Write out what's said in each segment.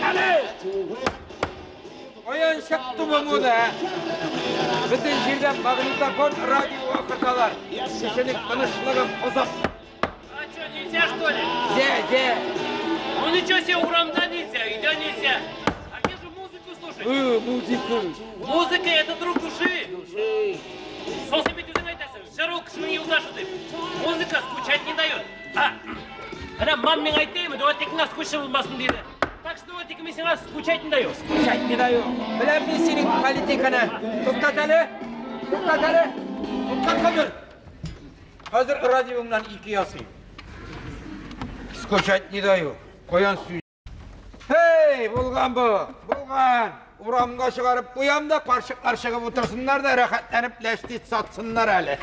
Әле! Каян чыкты бу мода, ә? Бөтен җирдән магнитофон, радио акырталар. Кешенең тынычлыгын бозып. А что, нельзя что ли? Зе, зе. Ну ничего себе, урамда нельзя, өйдә нельзя. А где же музыку слушать? Музыка. Музыка это друг души. Соң син бит үзең әйтәсең, җыр ул кешенең юлдашы дип. Музыка скучать не дает. А, менә мам миңа әйтте, давай тик миңа скучно булмасын диде. Так что давай тик мин сиңа скучать не даю. Скучать не даю. Беләм мин синең политиканы. Туктат әле. Туктат әле. Туктат хәзер. Хәзер радиоңнан ике ясыйм. Скучать не даю. Каян сүз? Һей, булган бу, булган. Урамга чыгарып куям да, карчыклар чыгып утырсыннар да, рәхәтләнеп ләчтит сатсыннар әле.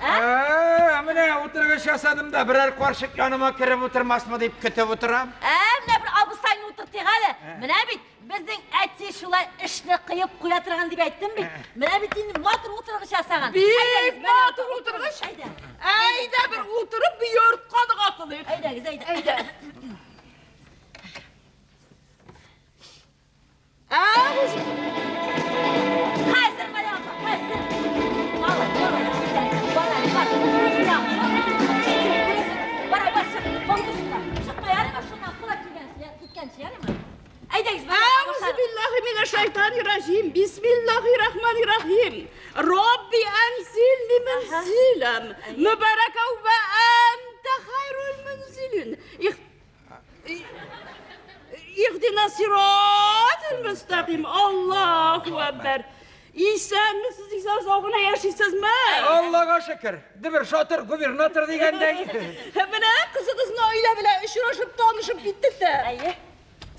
Ә, менә утыргыч ясадым да, берәр карчык яныма кереп утырмасмы дип көтеп утырам. Ә, менә бер абыстайны утыртыйк әле. Менә бит безнең әти шулай эшне кыеп куя торган дип әйттем бит. Менә бит инде матур утыргыч ясаган. Бик матур утыргыч. Әйдә. Әйдә бер утырып бер йортка дога кылыйк. Әйдәгез, әйдә. Әйдә. Әгъүзу Хәзер, Марьям апа, хәзер. Малай, малай, бар, бар, бар, бар, чык, булды шунда. Чыкма, ярыймы шуннан, кулак килгәнче, киткәнче, ярыймы? Әйдәгез, Марьям апа, Әгъүзу биллаһи минәш-шайтанир-раҗим. Бисмиллаһир-рахманир-рахим. Рабби әнзилни мөнзилән мөбарәкән вә әнтә хәйрул мөнзилин. Ихдина сиратал мөстәкыйм. Аллаһу әкбәр. Исәнмесез, исән сау гына яшисезме? Аллага шөкер. Дөбер шатыр губернатор дигәндәй. Менә кызыгыз Наилә белән очрашып, танышып киттек тә. Әйе.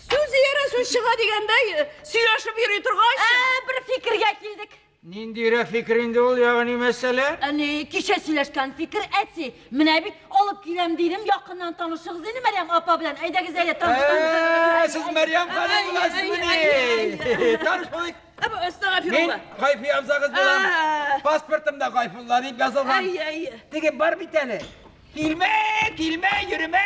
Сүз иярә сүз чыга дигәндәй, сөйләшеп йөри торгач, Ә, бер фикергә килдек. Ниндирәк фикер инде ул, ягъни мәсәлә? Әни, кичә сөйләшкән фикер, әти. Менә бит алып киләм дидем, якыннан танышыгыз инде Мәрьям апа белән. Әйдәгез, әйдә, таныш, Ә, таныш. Сез Мәрьям ханым буласызмыни? Таныш булыйк. Әбу, Мин әстәгъфирулла. Гайфи абзагыз булам. Ә. Паспортымда Гайфулла дип язылган. Әй, әй. Теге бар бит әле. Килмә, килмә, йөремә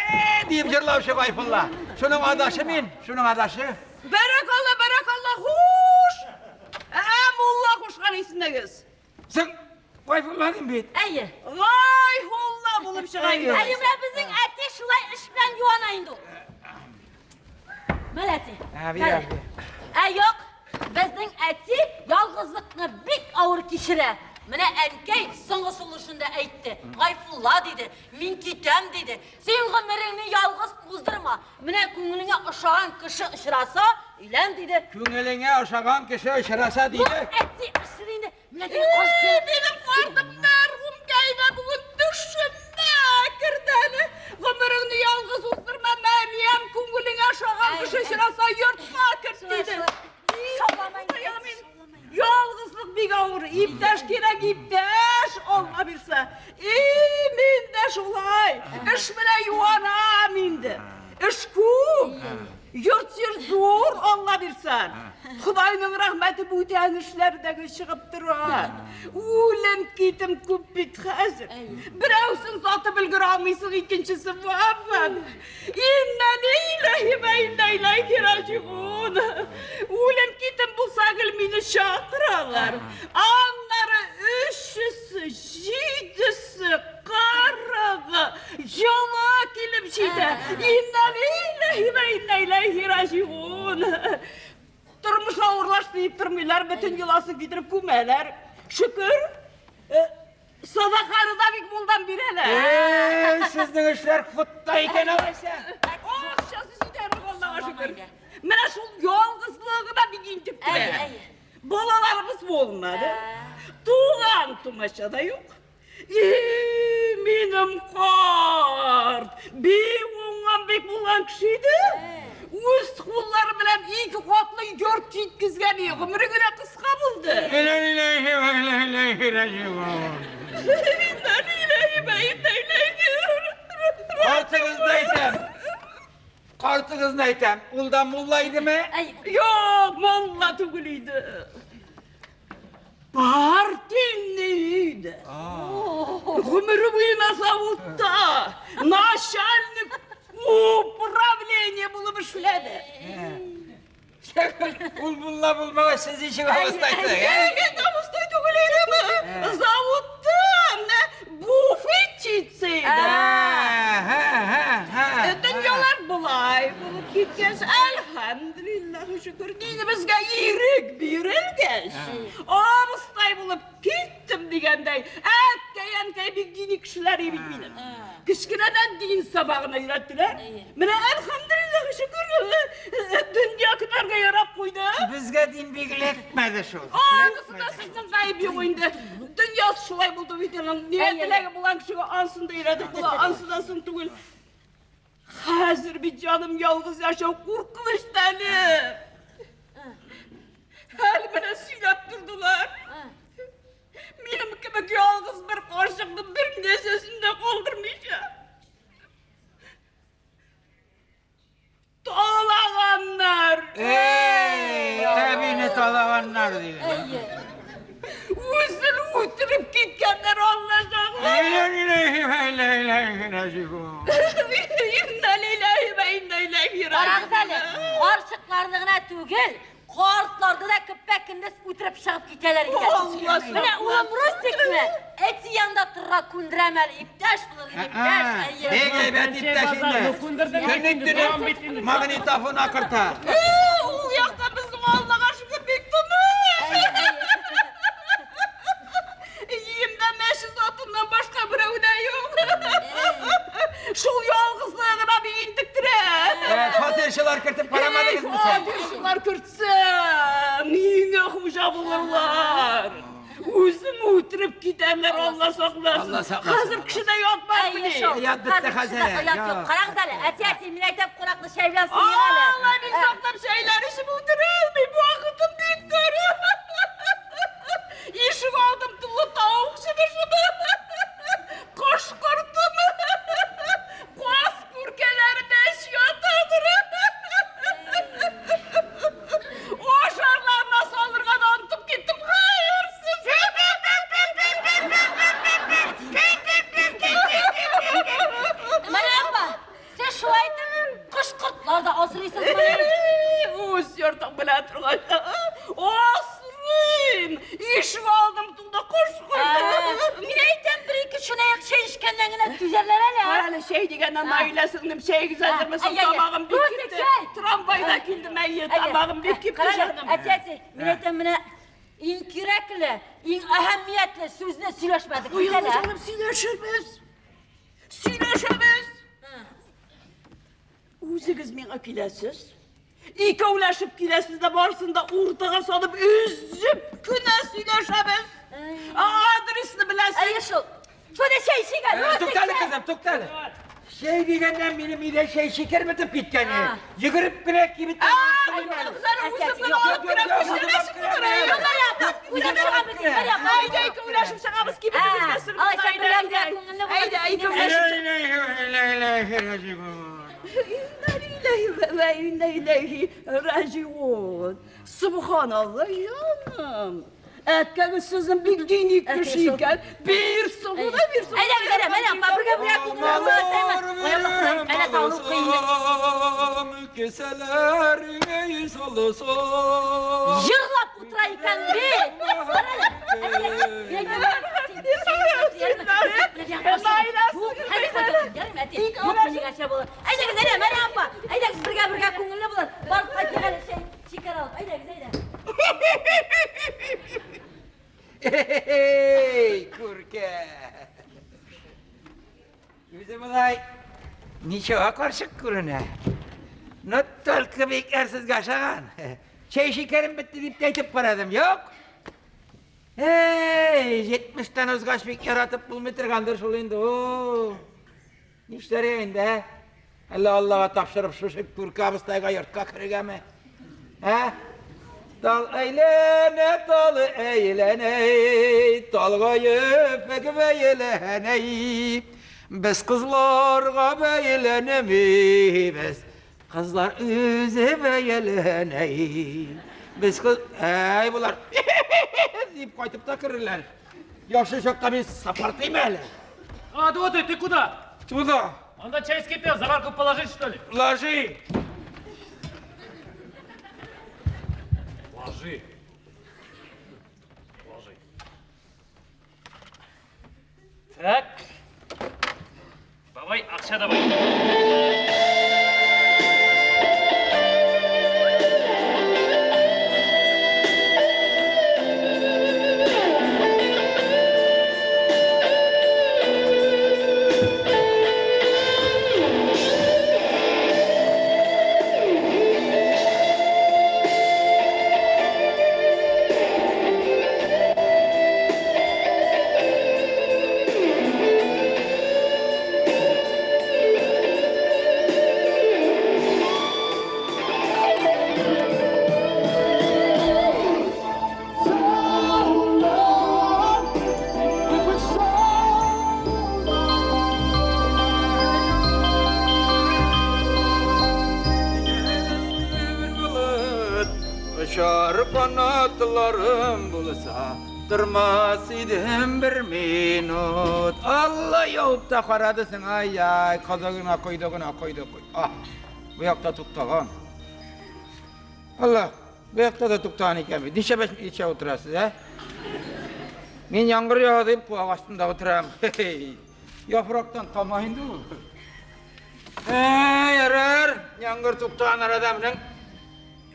дип җырлаучы Гайфулла. Шуның адашы мин, шуның адашы. Бәрәкалла, бәрәкалла, хуш! Ә, мулла кушкан исемегез. Син Гайфулла дим бит. Әйе. Гайфулла булып чыга инде. Әйе, менә безнең әти шулай эш белән юана инде ул. Менә әти. Ә, бирә, бирә. Ә юк, безнең әти ялгызлыкны бик авыр кичерә. Менә әнкәй соңгы сулышында әйтте. Гайфулла диде, мин китәм диде. Син гомереңне ялгыз уздырма. Менә күңелеңә ошаган кеше очраса, өйлән диде. Күңелеңә ошаган кеше очраса Бу диде. әти эшен инде. Менә теге каршы. Минем картым мәрхүм кәйдә бүген төшемә керде әле. Гомереңне ялгыз уздырма, Мәрьям, күңелеңә ошаган кеше очраса, йортка керт диде. Шаулама инде, Куям әти, инде. шаулама. Ялгызлык бик авыр. Иптәш кирәк, иптәш, Алла бирсә. И, мин дә шулай. Эш белән юанам инде. Эш күп. Йорт җир зур, Алла бирсә. Худайның рәхмәте бүтән эшләрдәге чыгып тора. Үлем китем күп бит хәзер. Берәүсен сатып өлгерә алмыйсың, икенчесе вафат. Инна лиллаһи ва инна илайһи раҗиун. Үлем китем булса гел мине чакыралар. Аннары өчесе, җидесе, кырыгы елы килеп җитә. Инна лиллаһи ва инна илайһи раҗиун. Тормыш авырлашты дип тормыйлар, бөтен йоласын китереп күмәләр. Шөкер, садаканы да бик мулдан бирәләр. Эй, сезнең эшләр хутта икән алайса. Акчасы җитәрлек, Аллага шөкер. Менә шул ялгызлыгы да бик интектерә. Әй, әй. Балаларыбыз булмады. Туган тумача да юк. И, минем карт, бик уңган, бик булган кеше иде. Үз куллары белән ике катлы йорт җиткезгән, и, гомере генә кыска булды. Инна лиллаһи ва инна илайһи раҗиун. Инна лиллаһи ва инна илайһи Картыгызны әйтәм. Картыгызны әйтәм. Ул да мулла идеме? Әй, Юк, мулла түгел иде. Партийный иде. Гомере буена заводта начальник управления булып эшләде. Ул мулла булмагач, сез ничек абыстайсыз? Әйе, абыстай түгел идеме? Заводта буфетчица иде. Дөньялар болай булып киткәч, әлхәмдүлилләһ шөкер, динебезгә ирек бирелгәч, абыстай булып киттем дигәндәй, әткәй, әнкәй бик дини кешеләр бит минем. Кечкенәдән дин сабагына өйрәттеләр. Менә әлхәмдүлилләһ шөкер, дөнья көтәргә ярап куйды. Безгә дин бик эләкмәде шул. Анысында сезнең гаеп юк инде. Дөньясы шулай булды бит аның. Ни теләге булган кешегә ансын да өйрәтеп була, ансы да соң түгел. Хәзер бит җаным ялгыз яшәү куркыныч әле. Әле менә сөйләп тордылар. Минем кебек ялгыз бер карчыкны бер нәрсәсен дә калдырмыйча. Талаганнар. Эй, әбине талаганнар диде. Үзен үтереп киткәннәр, Алла сакласын. Инна лиллаһи ва инна иләйһи Карагыз әле, карчыкларны гына түгел, картларны да көпә-көндез үтереп чыгып китәләр икән. Алла Менә улым Рустикны әти янында торырга күндерәм әле, иптәш булыр, иптәш. Әйе. Бик әйбәт иптәш инде. Көнне-төне магнитофон акырта. Ул якта безнең Аллага шөкер бик тыныч. Өемдә мәче затыннан башка берәү дә юк. Шул ялгызлыгы гына бик интектерә. Фатирчылар кертеп карамадыгызмы сез? Фатирчылар кертсәң, өеңә хуҗа булырлар. Үзең үтереп китәрләр, Алла сакласын. Алла сакласын. Хәзер кеше дә ятмас Әйе бит. шул. Оят бетте хәзер. Оят юк. Карагыз әле, әти, әти, мин әйтәм, кунакны чәй белән сыйыйк әле. Алла бик саклап чәйләр эчеп үтерелми, вакытым бик тар. Ишек алдым тулы тавык чебешеме, кош кортымы, каз күркәләре мәш ятадыр. Ашарларына салырга да онытып киттем, хәерсез. Менә апа, сез шулай итеп кош-кортлар да асрыйсызмы? Үз йортың белә торгач, асрыйм. Ишек алдым тулы кош корты. Мин әйтәм, бер-ике чынаяк чәй эчкәннән генә түзәрләр әле. а? Әле чәй дигәннән Наилә сеңлем чәйегез әзерме соң? Әй, әй, әй. Тамагым бик Русик, кипте. чәй! Трамвайда килдем, әйе, Әйе. тамагым бик кипте Карагыз, җаным. Әти, әти, мин әйтәм, менә иң кирәкле, иң әһәмиятле сүзне сөйләшмәдек. Ой, бит әле, а? җаным, сөйләшербез. Сөйләшәбез. Үзегез миңа киләсез. Икәүләшеп киләсез дә барысын да уртага салып өзеп кенә сөйләшәбез. Адресны беләсез. Әйе шул. Шуны чәй эчик әле. Русик, Туктале, чәй. кызым, туктале. Чәй дигәннән минем өйдә чәй шикәр бетеп киткән. Йөгереп кенә кибеттән алып килдем әле. Үзем генә алып керәм, сөйләшеп утырыйк. Юк, әле, апа, үзем чыгам бит, бер апа. Әйдә, икәүләшеп чыгабыз кибетебезгә сөреп. Алайса бергә генә күңелле булыр. Әйдә, икәүләшеп. Инна лиллаһи ва инна иләйһи раҗиун. Субханалла, җаным. Әткәгез сезнең бик дини кеше икән. Бир соң, да бир соң. Әйдә, әйдә, менә апа, бергә бергә күңелле булыр. Әйдә, тауны кыйны. Кесәләреңә саласам. Җырлап утыра икән бит. Әйдәгез, әйдә, Мәрьям апа. Әйдәгез бергә бергә күңелле булыр. Барып кайтыйк әле чәй, шикәр алып. Әйдәгез, әйдә. Эй, күркә. Үзе болай ничего карчык күренә. Но только бик әрсезгә ашаган. Чәй шикәрем бетте дип тә әйтеп карадым, юк. Эй, 70-тән узгач бик яратып булмый торгандыр шул инде. О! Нишләргә инде, ә? Әллә Аллага тапшырып шушы күркә абыстайга йортка керергәме? Ә? Тал әйләнә, тал әйләнә, талга ефәк бәйләнә. Без кызларга бәйләнмибез, кызлар үзе бәйләнә. Без кыз, әй, болар, дип кайтып та керерләр. Яхшы чакта мин сапартыйм әле. А, Дуды, ты куда? Туда, Анда чай вскипел, заварку положить, что ли? ложи. Ложи. Ложи. Так. Давай, акча давай. Bir bulut Uçar kanatlarım bulsa Durmaz idim bir minut. Allah yavıp da karadısın ay ay Kazağına koyduğuna koydu koy. Ah bu yakta tuktağın. Allah bu yakta da tuktağın iken mi? Dişe beş içe oturasız he? Men yağmur yağdı deyip kulak astında oturam. Yapraktan tama indi bu. Ey yarar, yağmur tuktağın adamın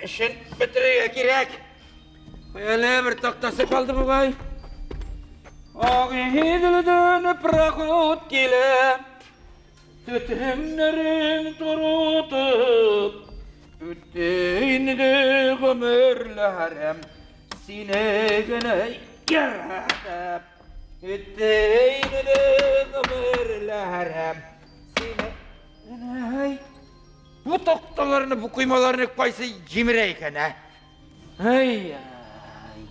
işin bitirmeye gerek. Öyle bir taktası kaldı bu gay. Ağidilden prahut gele, tütünlerin durutup, üttiğinde ömürlerim, sinegine yaratıp, üttiğinde ömürlerim, sinegine... Bu taktalarını, bu kuymalarını koysa cimri iken ha. Ay,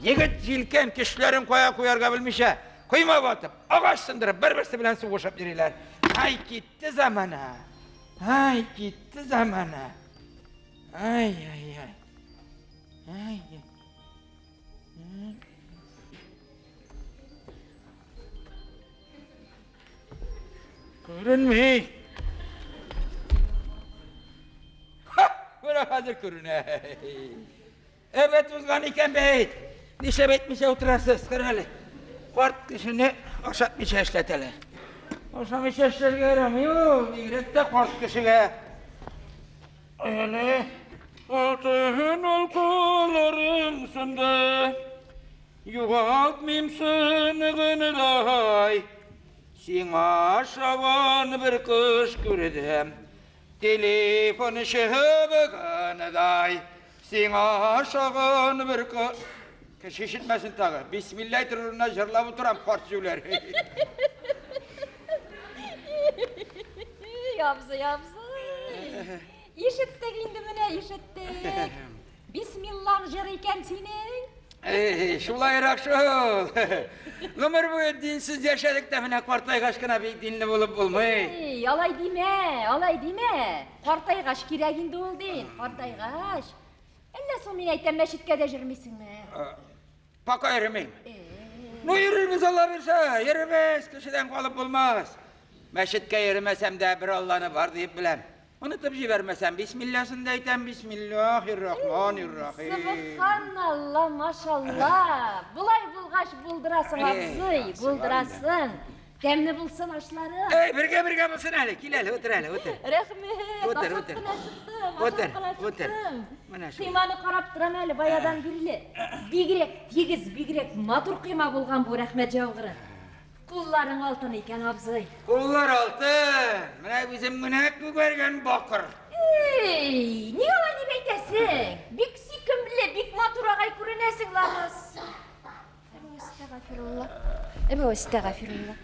yigit jilken kişilerin koya koyarga bilmişe. Kuyma batıp, ağaç sındırıp, bir-birisi bilen soğuşup yürüyorlar. Ay gitti zamana. Ay gitti zamana. Ay ay ay. Ay ay. Görünmüyor. Ha, bırak hazır görüne. Evet uzgan iken beyt. Nişe betmişe oturasız kıralı. Kart kişini aşatmışa işletele. Aşamışa işlerge yaramıyor. Bigret de kart kişiye. Öyle. Altın halkalarım sende. Yuvaltmayayım sınığını. Sina aşağın bir kış gördüm. Telefon şıhıbıgınıday. Sina aşağın bir kış... Kişi işitmesin tabi. Bismillahirrahmanirrahim jırlap oturam kart jüler. Yabzı, yabzı. Ишеттек инде менә, ишеттек. Бисмиллаң җыр икән синең. Ey, şulayrak şul. Ömür boyu dinsiz yaşadık da mine kartaygaç kına bir dinli bulup bulmuy. Ey, alay dимә, алай димә. Картайгач кирәк инде ул дин, картайгач. Әллә соң мин әйтәм, мәчеткә дә йөрмисеңме? Пока йөрмим. Ну йөрербез Алла бирсә, йөрербез, кешедән калып булмас. Мәчеткә йөрмәсәм дә бер Алланы бар дип беләм. Онытып җибәрмәсәм, бисмилласын да әйтәм, бисмиллахир-рахманир-рахим. Субханалла, машалла. Болай булгач булдырасың, абзый, булдырасың. Тәмле булсын ашлары. Ey, бергә бергә булсын әле, кил әле, утыр әле, утыр. Рәхмәт. Утыр, ашап утыр. кына чыктым, Утыр, ашап кына утыр. чыктым. Менә шул. Кыйманы карап торам әле баядан бирле. Бигрәк тигез, бигрәк матур кыйма булган бу, рәхмәт җаугыры. Кулларың алтын икән, абзый. Куллар алтын. Менә үзем генә күгәргән бакыр. Ey, ни алай дип әйтәсең? Бик сөйкемле, бик матур агай күренәсең, ламас. Әстәгъфирулла. Әстәгъфирулла.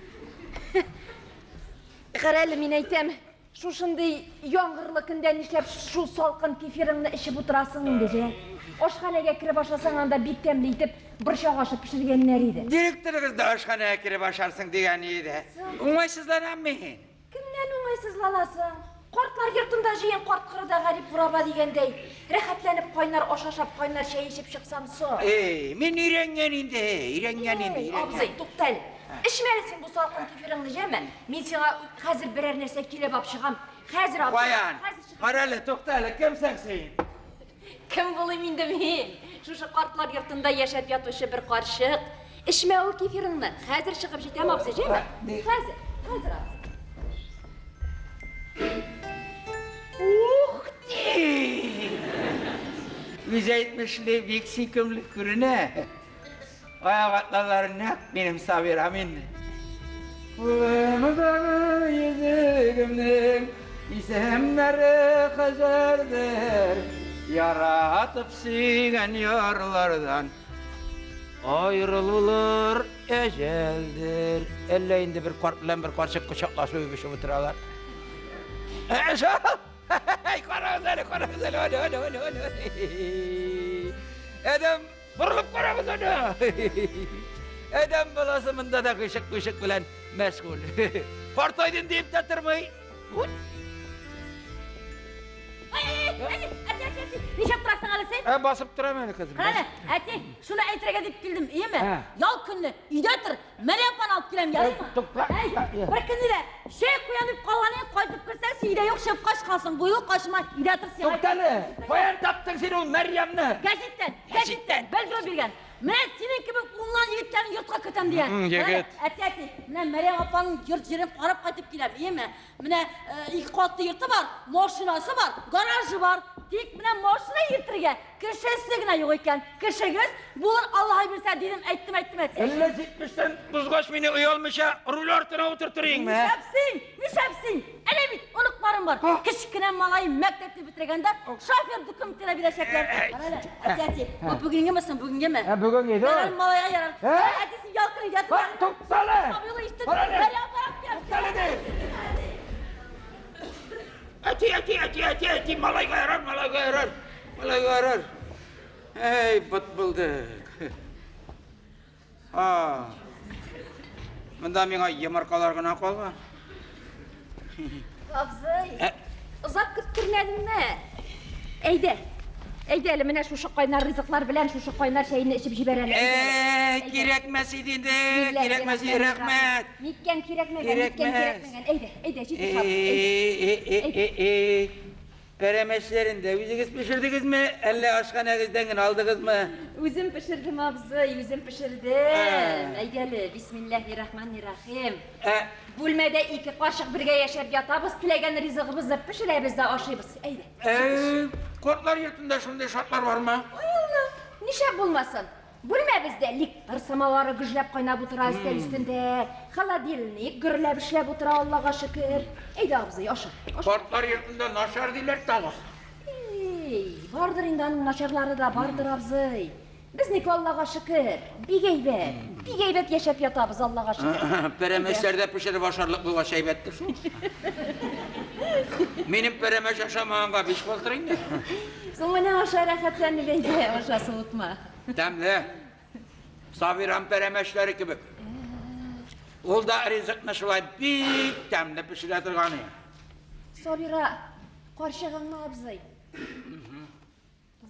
Кара әле, мин әйтәм, шушындый яңгырлы көндә нишләп шул салкын кефирыңны эчеп утырасың инде, җә? Ашханәгә кереп ашасаң, анда бик тәмле итеп борчак ашы пешергәннәр иде. Директорыгыз да ашханәгә кереп ашарсың дигән иде. Уңайсызланам мин. Кемнән уңайсызланасың? Картлар йортында җыен карт-корыда гарип гораба дигәндәй, рәхәтләнеп кайнар аш ашап, кайнар чәй эчеп чыксаң соң. Эй, мин өйрәнгән инде, өйрәнгән инде, Эй, өйрәнгән. абзый, тукта әле. Эчмә әле син бу салкын кефирыңны, җәме? Мин сиңа хәзер берәр нәрсә килеп алып чыгам. Хәзер, абзый. Каян? Хәзер чыгам. Кара әле, тукта әле, кемсең син? Кем булыйм инде мин? Шушы картлар йортында яшәп ятучы бер карчык. Эчмә ул кефирыңны. Хәзер чыгып җитәм, абзый, җәме? Хәзер, хәзер, абзый. Ух ты! Үзе әйтмешли, бик сөйкемле күренә. Аяк атлалары нәкъ минем Сабирам инде. Кулымдагы йөзегемнең исемнәре Хәзәрдер. Яратып сөйгән ярлардан аерылулар әҗәлдер. Әллә инде бер карт белән бер карчык кочаклашып үбешеп утыралар. Шул! Карагыз әле, карагыз әле, аны, аны, аны, аны. Адәм, борылып карагыз аны. Адәм баласы монда да гыйшык-гыйшык белән мәшгуль. Картайдым дип тә тормый. Ут. Ай, ай, ай, әти, әти, әти, әти, нишләп торасың әле син? Ә, басып торам әле, кызым. Кара әле, әти, шуны әйтергә дип килдем, иеме? Ә. Ял көнне өйдә тор, Мәрьям апаны алып киләм, ярыймы? Тукта, Әй, бер көнне дә чәй куям дип калган идең, кайтып керсәң, син өйдә юк, чыгып качкансың. Бу юлы качма, өйдә тор сиңа. Тукта әле, каян таптың син ул Мәрьямне? Гәзиттән, гәзиттән, белдерү биргән. Менә синең кебек уңган егетләрне йортка кертәм дигән. Егет. Әти, әти, менә Мәрьям апаның йорт җирен карап кайтып киләм, иеме? Менә ике катлы йорты бар, машинасы бар, гаражы бар. Тик менә машина йөртергә кешесе генә юк икән. Кешегез булыр, Аллаһ бирсә, дидем, әйттем, әйттем, әти. Әллә җитмештән узгач мине оялмыйча руль артына утыртырыйңмы? Нишләп син? Нишләп син? Әле бит оныкларым бар. Кечкенә малаем мәктәпне бетергәндә шофер документлары бирәчәкләр. Кара әле, әти, әти, бу бүгенгеме соң, бүгенгеме? Ә, бүген иде. Ярар, малайга ярар. Ә? Әти, син ял көне ятып. Ха, туктале! Абыйлы ишетеп, Кара әле! Мәрьям апа алып киләм. Туктале ди! Әти, әти, әти, әти, әти, малайга ярар, малайга ярар, малайга ярар. Әй, бот булдык. А, монда миңа йомыркалар гына калган. Абзый, Ә? озак көттермәдеңме? Әйдә, әйдә әле менә шушы кайнар ризыклар белән шушы кайнар чәйне эчеп җибәр әле. Әй, кирәкмәс иде инде, кирәкмәс иде, рәхмәт. Ниткән кирәкмәгән, ниткән Кирәкмәс. кирәкмәгән. Әйдә, әйдә, җитеш абзый, әйдә. Эй, пәрәмәчләрен дә үзегез пешердегезме, әллә ашханәгездән генә алдыгызмы? Үзем пешердем, абзый, үзем пешердем. Әйдә әле, бисмиллаһир-рахманир-рахим. Ә, Бүлмәдә ике кашык бергә яшәп ятабыз, теләгән ризыгыбызны пешерәбез дә ашыйбыз. Әйдә. Ә, картлар йортында шундый шартлар бармы? Ай Алла, нишләп булмасын? Бүлмәбездә ликтор самовары гөжләп кайнап утыра өстәл өстендә, холодильник гөрләп эшләп утыра, Аллага шөкер. Әйдә, абзый, аша. Аша. Картлар йортында начар диләр тагы. Эй, бардыр инде аның начарлары да, бардыр, абзый. Безнеке Аллага шөкер, бик әйбәт, бик әйбәт яшәп ятабыз, Аллага шөкер. Пәрәмәчләрдә пешереп ашарлык булгач әйбәттер шул. Минем пәрәмәч ашамаганга биш былтыр инде. Соң менә аша рәхәтләнеп әйдә, аша суытма. Тәмле. Сабирам пәрәмәчләре кебек. Ул да ризыкны шулай бик тәмле пешерә торган иде. Сабира, карчыгыңны абзый.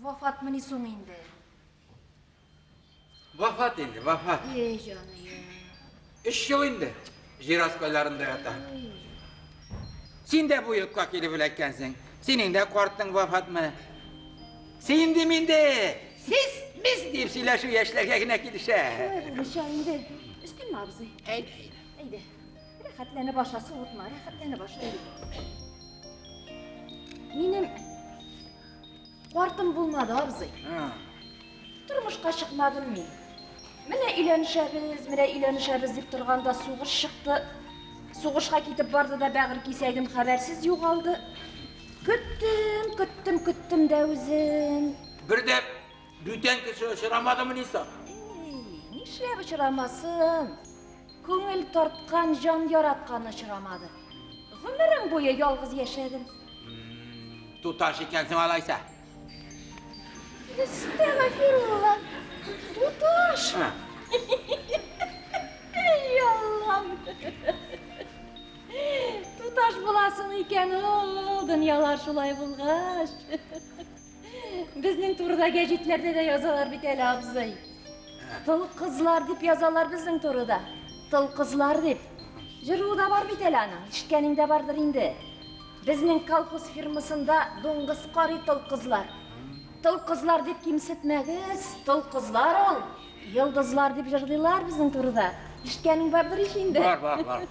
Вафатмыни соң инде? Вафат инде, вафат. Эй, җаныем. Өч ел инде җир аскайларында ята. Син дә бу йортка килеп эләккәнсең. Синең дә картың вафатмы? Син дим инде. Сез, без дип сөйләшү яшьләргә генә килешә. Шулай булмыйча инде. Өстенме, абзый? Әйдә, әйдә. Әйдә. Рәхәтләнеп аша, суытма, рәхәтләнеп аша. Әйдә. Минем картым булмады, абзый. Һа. Тормышка чыкмадым мин. Менә өйләнешәбез, менә өйләнешәбез дип торганда сугыш чыкты. Сугышка китеп барды да бәгырь кисәгем хәбәрсез югалды. Көттем, көттем, көттем дә үзен. Бер дә бүтән кеше очрамадымы Ниса? Эй, нишләп очрамасын? Күңел тарткан, җан яраткан очрамады. Гомерем буе ялгыз яшәдем. Туташ икәнсең алайса. Әстәгъфирулла. Туташ. Һа. Эй, Аллам. Туташ буласы соң икән ул, дөньялар шулай булгач? Безнең турыда гәҗитләрдә дә язалар бит әле, абзый. Тол кызлар дип язалар безнең турыда. Тол кызлар дип. Җыруы да бар бит әле аның, ишеткәнең дә бардыр инде. Безнең колхоз фирмасында дуңгыз карый тол кызлар. Тол кызлар дип кимсетмәгез, тол кызлар ул. Йолдызлар дип җырлыйлар безнең турыда. Ишеткәнең бардыр ич инде. Бар, бар, бар.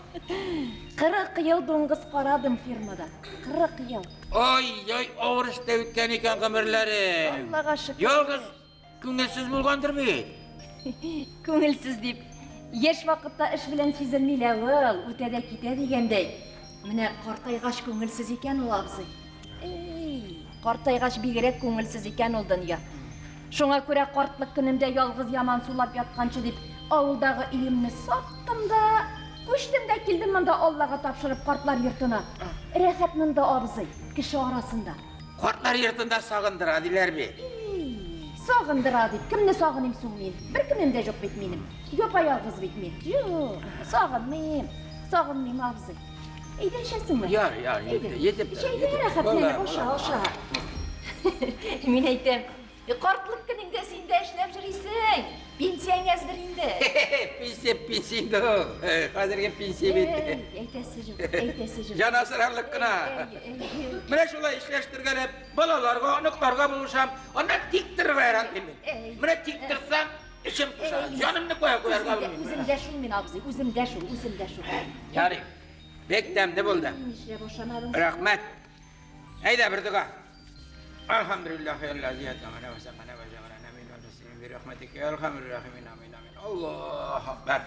40 ел дуңгыз карадым фирмада. 40 ел. Ай-яй, авыр эштә үткән икән гомерләре. Аллага шөкер. Ялгыз күңелсез булгандыр бит. Күңелсез дип. Яшь вакытта эш белән сизелми лә ул, үтә дә китә дигәндәй. Менә картайгач күңелсез икән ул, абзый. Эй, картайгач бигрәк күңелсез икән ул дөнья. Шуңа күрә картлык көнемдә ялгыз яман сулап ятканчы дип, авылдагы өемне саттым да, күчтем дә килдем монда Аллага тапшырып картлар йортына. Рәхәт монда, абзый, кеше арасында. Картлар йортында сагындыра диләр бит. Эй, сагындыра дип, кемне сагыныйм соң мин? Бер кемем дә юк бит минем. Япа-ялгыз бит мин. Юк, сагынмыйм, сагынмыйм, абзый. Әйдә эчәсеңме? Яр, яр, етеп. Эч, әйдә, рәхәтләнеп, аша, аша. Мин әйтәм, картлык көнеңдә син дә эшләп йөрисең. Пенсияң әздер инде. Пенсия, пенсия инде ул. Хәзерге пенсия бит. Әйтәсе юк, әйтәсе юк. Җан асрарлык кына. Менә шулай эшләштергәләп, балаларга, оныкларга булышам. Аннан тик торырга яратмыйм мин. Менә тик торсам, эчем поша. Җанымны куя куярга белмим. Үзем дә шул мин, абзый, үзем дә шул, үзем дә шул. Ярый. Бик тәмле булды. Нишләп ашамадың? Рәхмәт. Әйдә бер дога. Алхамдулиллахи аллази атамана ва сакана ва жагалана мин муслимин би рахматика я архамар рахимин. Амин, амин. Аллаһу акбар.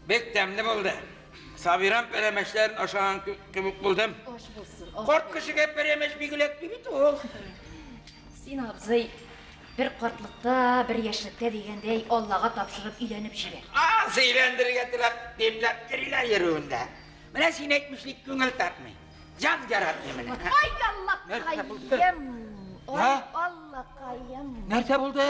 Бик тәмле булды. Сабирам пәрәмәчләрен ашаган кебек булдым. Аш булсын. Карт кешегә пәрәмәч бик эләкми бит ул. Син, абзый, бер картлыкта, бер яшьлектә дигәндәй, Аллага тапшырып өйләнеп җибәр. А, сөйләндерергә теләп, демләп йөриләр йөрүендә. Менә син әйтмешли күңел тартмый. Җан яратмый менә. Ай, Аллакаем! Ай, Аллакаем! Нәрсә булды?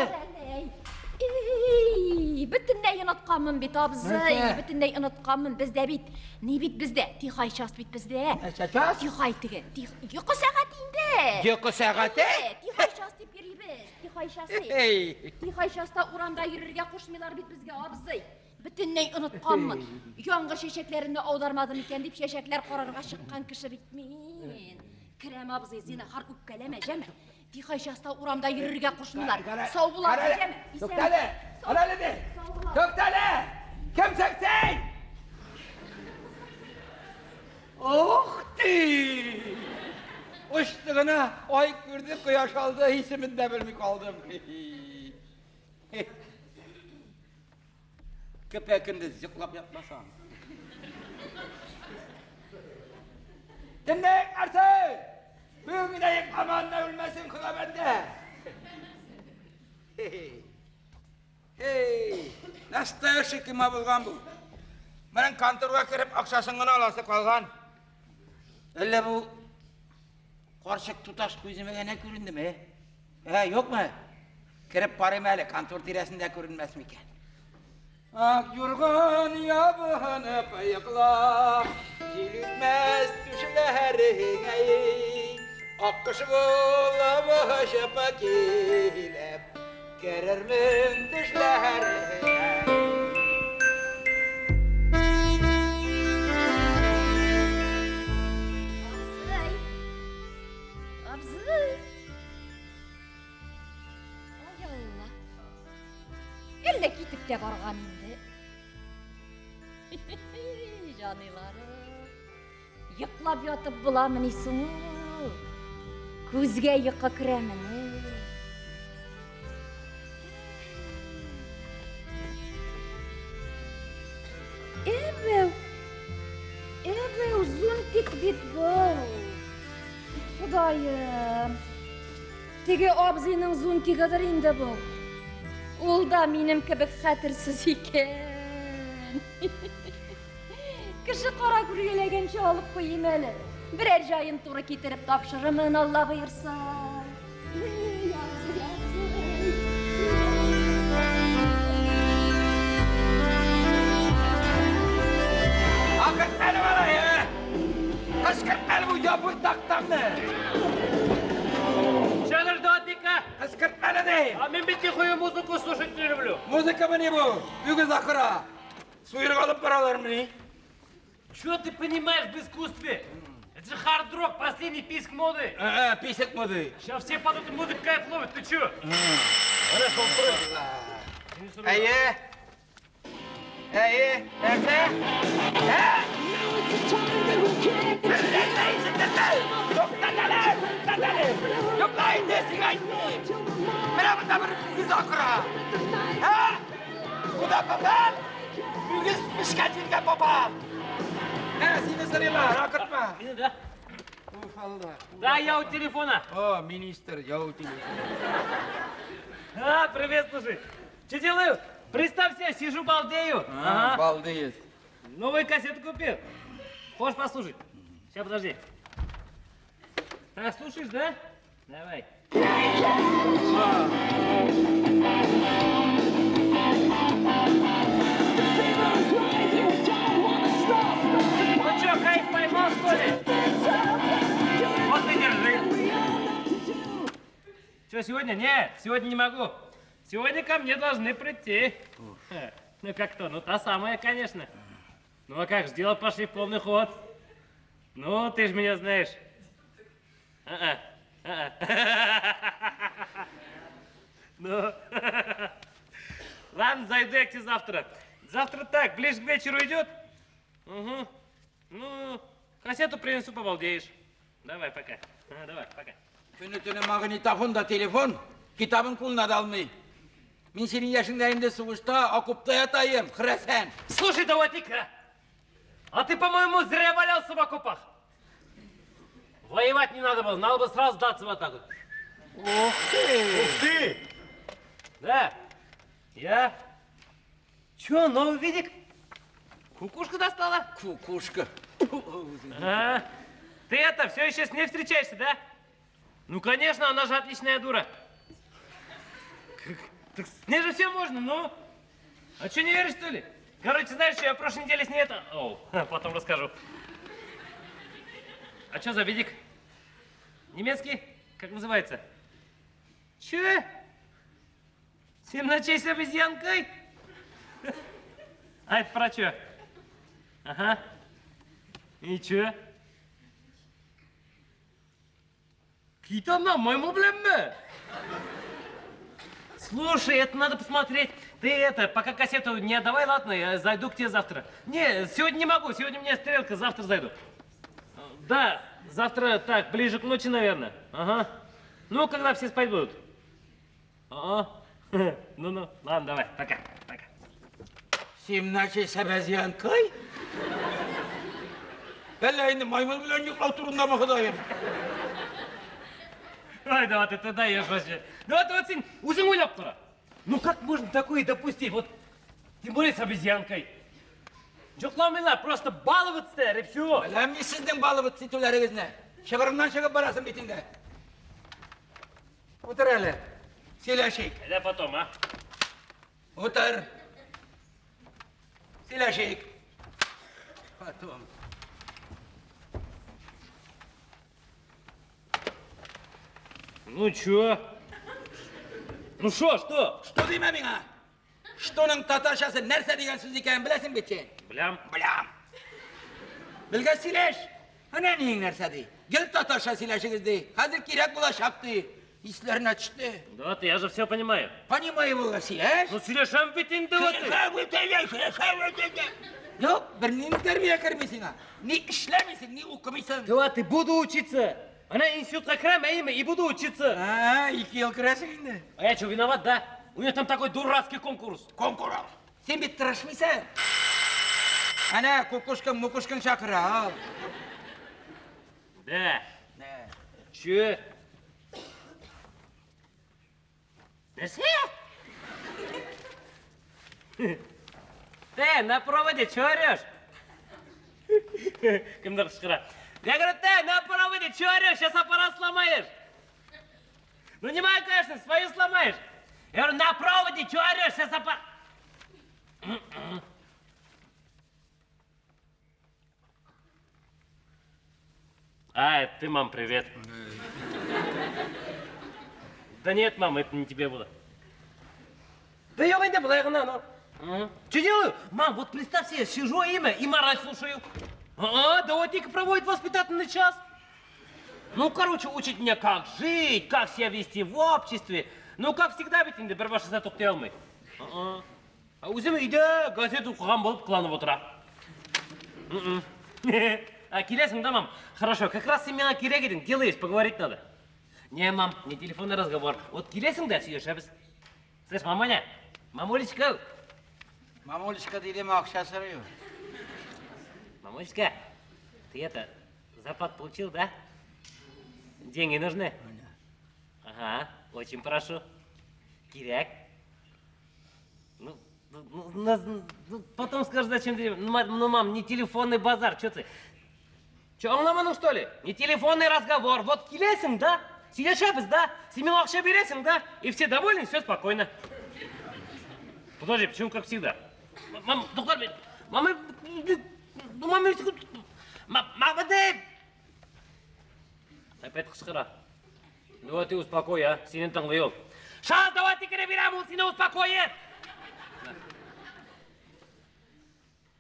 Эй, бөтенләй онытканмын бит, абзый, бөтенләй онытканмын. Бездә бит, ни бит бездә? Тихай час бит бездә. Нәрсә час? Тихай теге, йокы сәгате инде. Йокы сәгате? Тихай час дип йөрибез, тихай час дип. Тихай часта урамда йөрергә кушмыйлар бит безгә, абзый. Бөтенләй онытканмын. Яңгыр чәчәкләрен аудармадым икән дип чәчәкләр карарга чыккан кеше бит мин. Керәм, абзый, зинһар үпкәләмә, җәме. Тихай часта урамда йөрергә кушмыйлар. Сау бул, абзый, җәме. Туктале! Арале ди! Туктале! Кемсең син? Ух ты! Очты гына, ай күрде, кояш алды, исемен дә белми калдым. Көпә көндез йоклап ятмасам. Төнлә йокларсың! Бүген генә йокламаган да үлмәсен, Хода бәндә. Эй, настоящий кема булган бу. Менә конторга кереп акчасын гына аласы калган. Әллә бу карчык туташ күземә генә күрендеме? Ә, юкмы? Кереп карыйм әле, контор тирәсендә күренмәс микән? Ак юрган ябынып йокла, җил үтмәс түшләреңә. Ак кош булып очып килеп, керермен төшләреңә. Абзый, абзый. Ай Алла. Әллә китеп тә барган инде. Җаныйларым. Йоклап ятып буламыни соң ул? Күзгә йокы керәмени? Әбәү, әбәү, зонтик бит был. Ходаем. Теге абзыйның зонтигыдыр инде бу. Ул да минем кебек хәтерсез икән. Кеше кара күргәләгәнче алып куйыйм әле. Берәр җаен туры китереп тапшырырмын, Алла боерса. Эй, абзый, абзый. Акырт әле малай, ә? Аркаңны. Чагыр датика. Кычкыртма ди. А мин бит тихую музыку слушать не люблю. Музыкамыни бу? Үгез акыра. Суырып алып баралармыни? Чё ты понимаешь в искусстве? Это же хард-рок, последний писк моды. А, писк моды. Сейчас все под эту музыку кайф ловят, ты чё? Әйе. Әйе, нәрсә? Ә? Нәрсә ишетелде? Туктат әле, туктат әле. Тукта инде, сиңа әйтмим. Менә монда бер үгез акыра. Ә? Куда попал? Үгез пешкән җиргә попал. Ә, сине сорыйлар, акыртма. Мине, да? Уф, Алла. Да, я у телефона. О, министр, я у телефона. А, привет, слушай. Что делаю? Представь себе, сижу, балдею. А, ага. Балдеет. Новую кассету купил. Хочешь послушать? Сейчас, подожди. Так, слушаешь, да? Давай. Ну что, кайф поймал, что ли? Вот и держи. Что, сегодня? Нет, сегодня не могу. Сегодня ко мне должны прийти. Ну как то? Ну та самая, конечно. Ну а как же, дело пошли в полный ход. Ну, ты же меня знаешь. Ну, ладно, зайду я к тебе завтра. Завтра так, ближе к вечеру идет. Угу. Ну, кассету принесу, побалдеешь. Давай, пока. Давай, пока. Көне-төне магнитофон да телефон, китабын кулына да алмый. Мин синең яшеңдә инде сугышта, окопта ятайым, хрәсән. Слушай, давай-ка, а ты, по-моему, зря валялся в окопах. Воевать не надо было, надо было сразу сдаться вот так вот. Ух ты! Ух ты! Да, я... Чё, новый видик? Кукушка достала? Кукушка. А, ты это, все еще с ней встречаешься, да? Ну, конечно, она же отличная дура. Так с ней же все можно, ну. А что, не веришь, что ли? Короче, знаешь, что я в прошлой неделе с ней это... Оу, потом расскажу. А что за видик? Немецкий? Как называется? Че? 7 ночей с обезьянкой? А это про что? Ага. И че? Кит она, маймыл беләнме? Слушай, это надо посмотреть. Ты это, пока кассету не отдавай, ладно, я зайду к тебе завтра. Не, сегодня не могу, сегодня у меня стрелка, завтра зайду. Да, завтра так, ближе к ночи, наверное. Ага. Ну, когда все спать будут. Ага. Ну-ну, ладно, давай, пока, пока. 7 ночей с обезьянкой? Әллә инде маймыл белән йоклау турындамы, Ходаем? Ой, да вот ты даешь вообще. Да вот син үзең уйлап кара. Ну как можно такое допустить? Вот, тем более с обезьянкой. Йокламыйлар, просто баловаться, и все. Беләм мин сезнең баловаться итүләрегезне. Чыгырыңнан чыгып барасың бит инде. Утыр әле. Сөйләшик. Әле потом, а? Утыр. Сөйләшик. Потом. Ну чё? Ну шо, что? Что димә миңа? Штоның татарчасы нәрсә дигән сүз икәнен беләсең бит син? Беләм. Беләм. Белгәч сөйләш. Әнә ниең нәрсә ди? Гел татарча сөйләшегез ди. Хәзер кирәк булачак ди. Исләренә төште. Да, ты, я же все понимаю. Понимаю булгач сөйләш. Ну сөйләшәм бит инде вот. Юк, бернинди тәрбия керми сиңа. Ни эшләмисең, ни укымыйсың. Да, ты буду учиться. Она институтка керәм, әйеме, и буду учиться. А, 2 ел керәсең инде. А я что, виноват, да? У нее там такой дурацкий конкурс. Конкурс? Син бит тырышмыйсың. Әнә, кукушкаң, мукушкаң чакыра, ал. Да. Да. Че? Нәрсә? Ты на проводе че орешь? Кемдер кычкыра. Я говорю, ты на проводе че орешь? Сейчас аппарат сломаешь. Ну не мою, конечно, свою сломаешь. Я говорю, на проводе че орешь? Сейчас аппарат... А, это ты, мам, привет. Да нет, мам, это не тебе было. Да юк инде, болай гына, ну. Что делаю? Мам, вот представь себе, сижу имя и мораль слушаю. А, да вот проводит воспитательный час. Ну, короче, учит меня, как жить, как себя вести в обществе. Ну, как всегда бит инде, бер башына туктый алмый. А үзем өйдә газета укыган булып кыланып утыра. А, киләсең да, мам? Хорошо, как раз син миңа кирәк идең, дело есть, поговорить надо. Не, мам, не телефонный разговор. Вот киләсең дә сөйләшәбез. Слышь, маманя, мамулечка. Мамулечка дидеме, акча сорый. Мамулечка, ты это, зарплату получил, да? Деньги нужны? Ага, очень прошу. Кирәк. Ну, потом скажешь, зачем ты... Ну, мам, не телефонный базар, что ты? Че, аңламадың, что ли? Не телефонный разговор. Вот киләсең, да? Сөйләшәбез, да? Син миңа акча бирәсең, да? И все довольны, все спокойно. Подожди, почему как всегда? Мам, доктор, мама, ну, мама, мама, ты! Опять кычкыра. Ну вот ты успокой, а? Сине тыңлый ул. Сейчас давай ты бирәм, ул сине успокоит.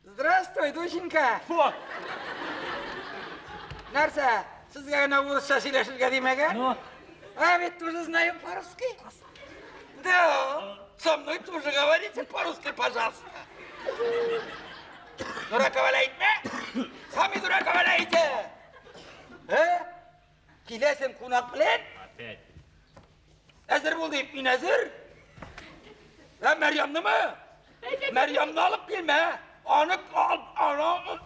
Здравствуй, душенька. Фу. Нәрсә, сезгә генә урысча сөйләшергә димәгән? Ну? А ведь тоже знаю по-русски. Да, со мной тоже говорите по-русски, пожалуйста. Дурака валяете? Сами дурака валяете. Э? Киләсең кунак белән? Опять. Әзер бул дип, мин әзер. Ә Мәрьямнымы? Мәрьямны алып килмә. Аны ал, аны.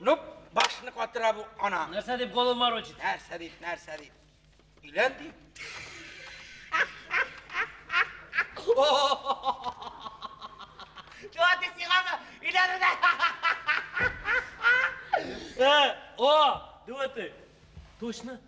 Ну, башны катыра бу ана. Нәрсә дип голову морочит? Нәрсә дип, нәрсә дип. Өйлән дип. Чего ты сиңа өйләнергә? О, да ты. Точно.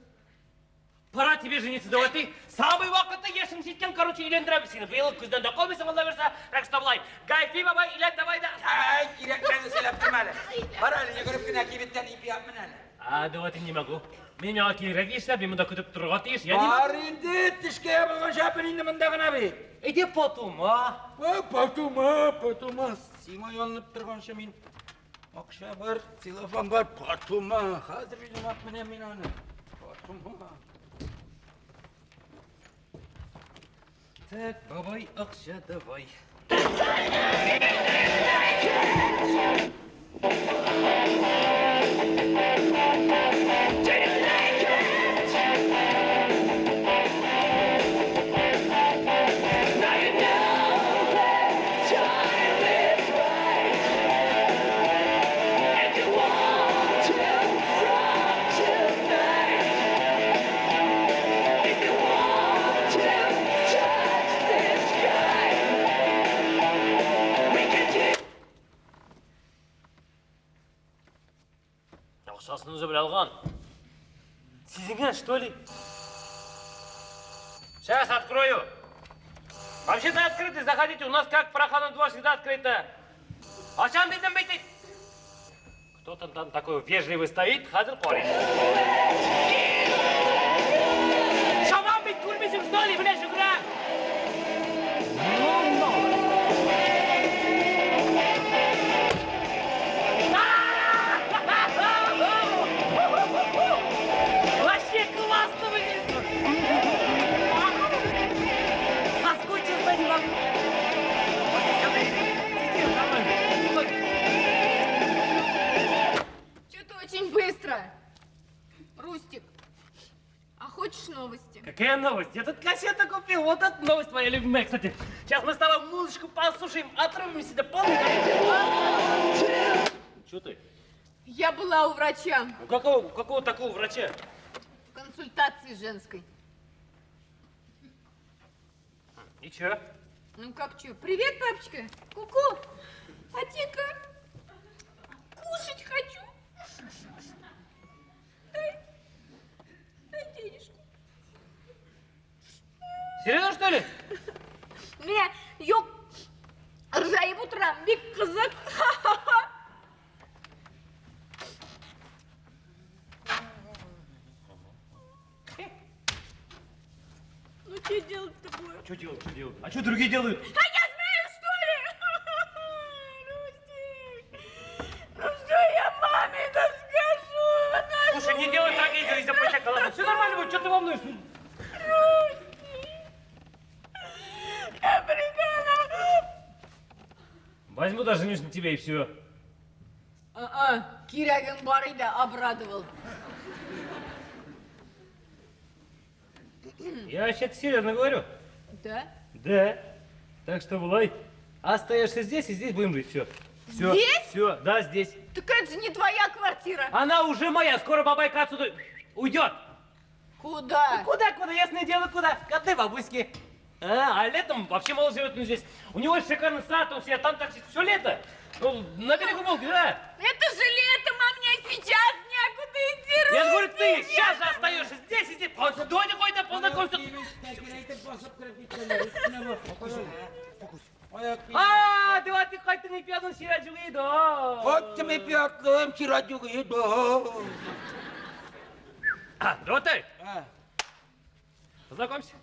Пора тебе жениться, давай ты. Самый вакыты яшең җиткән, короче, өйләндерәбез сине. Быел көздән дә калмыйсың, Алла бирсә. Так что болай. Гайфи бабай, өйлән давай да. Ай, кирәкмәде сөйләп торма әле. Бар әле, йөгереп кенә кибеттән ипи алып мен әле. А, давай ты не могу. Мин миңа кирәк эшләп, мин монда көтеп торырга тиеш. Я не Бар могу. инде, тешкә ябылган шәпен инде монда гына бит. Иди потом, а? Ой, потом, потом. Сиңа ялынып торганчы мин акча бар, телефон бар, потом. Хәзер үзем алып менәм мин аны. Потом. Так, бабай, акча давай. Акчасын үзе белә алган. Сизенгән, что ли? Сейчас открою. Вообще-то открыто, заходите. У нас как проходной двор всегда открыто. Ачам дидем бит. Кто там такой вежливый стоит, хәзер карыйм. Шаман бит күрмисең, что ли, менә Шөкрә? Вообще классно выглядит. Соскучился не могу. Что-то очень быстро. Рустик, а хочешь новости? Какая новость? Я тут кассету купил. Вот это новость твоя любимая, кстати. Сейчас мы с тобой музычку послушаем, отрубимся до полной. Че ты? Я была у врача. Ну какого такого врача? В консультации женской. И чё? Ну как чё? Привет, папочка. Ку-ку. Атика. Кушать хочу. Дай денежку. Серьезно, что ли? Менә, юк. Ыржаеп утырам, бик кызык. А что делать, что делать? А что другие делают? А я знаю, что ли? Рустик, ну что я маме-то скажу? Она Слушай, не делай трагедию из-за пустяка, ладно? Все нормально будет, что ты волнуешься? Рустик, я прикалываюсь. Возьму даже женюсь на тебе и все. А-а, Кирягин барыда обрадовал. Я вообще-то серьезно говорю. Да? Да. Так что, Булай, остаешься здесь, и здесь будем жить. Все. Все. Здесь? Все, да, здесь. Так это же не твоя квартира. Она уже моя, скоро бабайка отсюда уйдет. Куда? Ну, куда, куда, ясное дело, куда? К одной бабуське. А летом вообще мало живет он здесь. У него шикарный сад, он себе там так все лето. Ну, на берегу Волги, да. Это же летом, а мне сейчас некуда идти. Я же говорю, ты сейчас же остаешься здесь, и здесь. Додя какой-то познакомься. А, давай ты хоть не пьяный, сираджу иду. Хоть ты пьяный, сираджу иду. А, давай ты. Познакомься.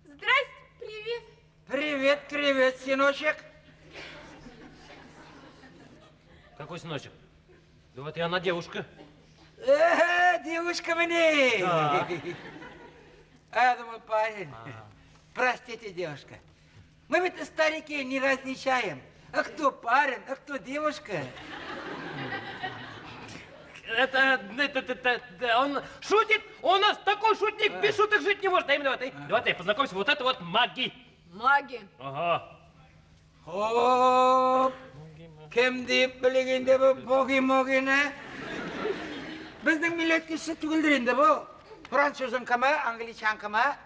Здрасте, привет. Привет, привет, сыночек. Какой сыночек? Да вот и она девушка. Девушка мне. Да. А я думал, парень. Простите, девушка. Мы ведь старики не различаем. А кто парень, а кто девушка? Это, он шутит, он у нас такой шутник, без шуток жить не может. А именно, давай ты, познакомься, вот это вот маги. Маги. Ага. Хоп. Кем дип белик инде бу боги-могины? Безнең милләт кешесе түгелдер инде бу. Французынкымы, англичанкымы?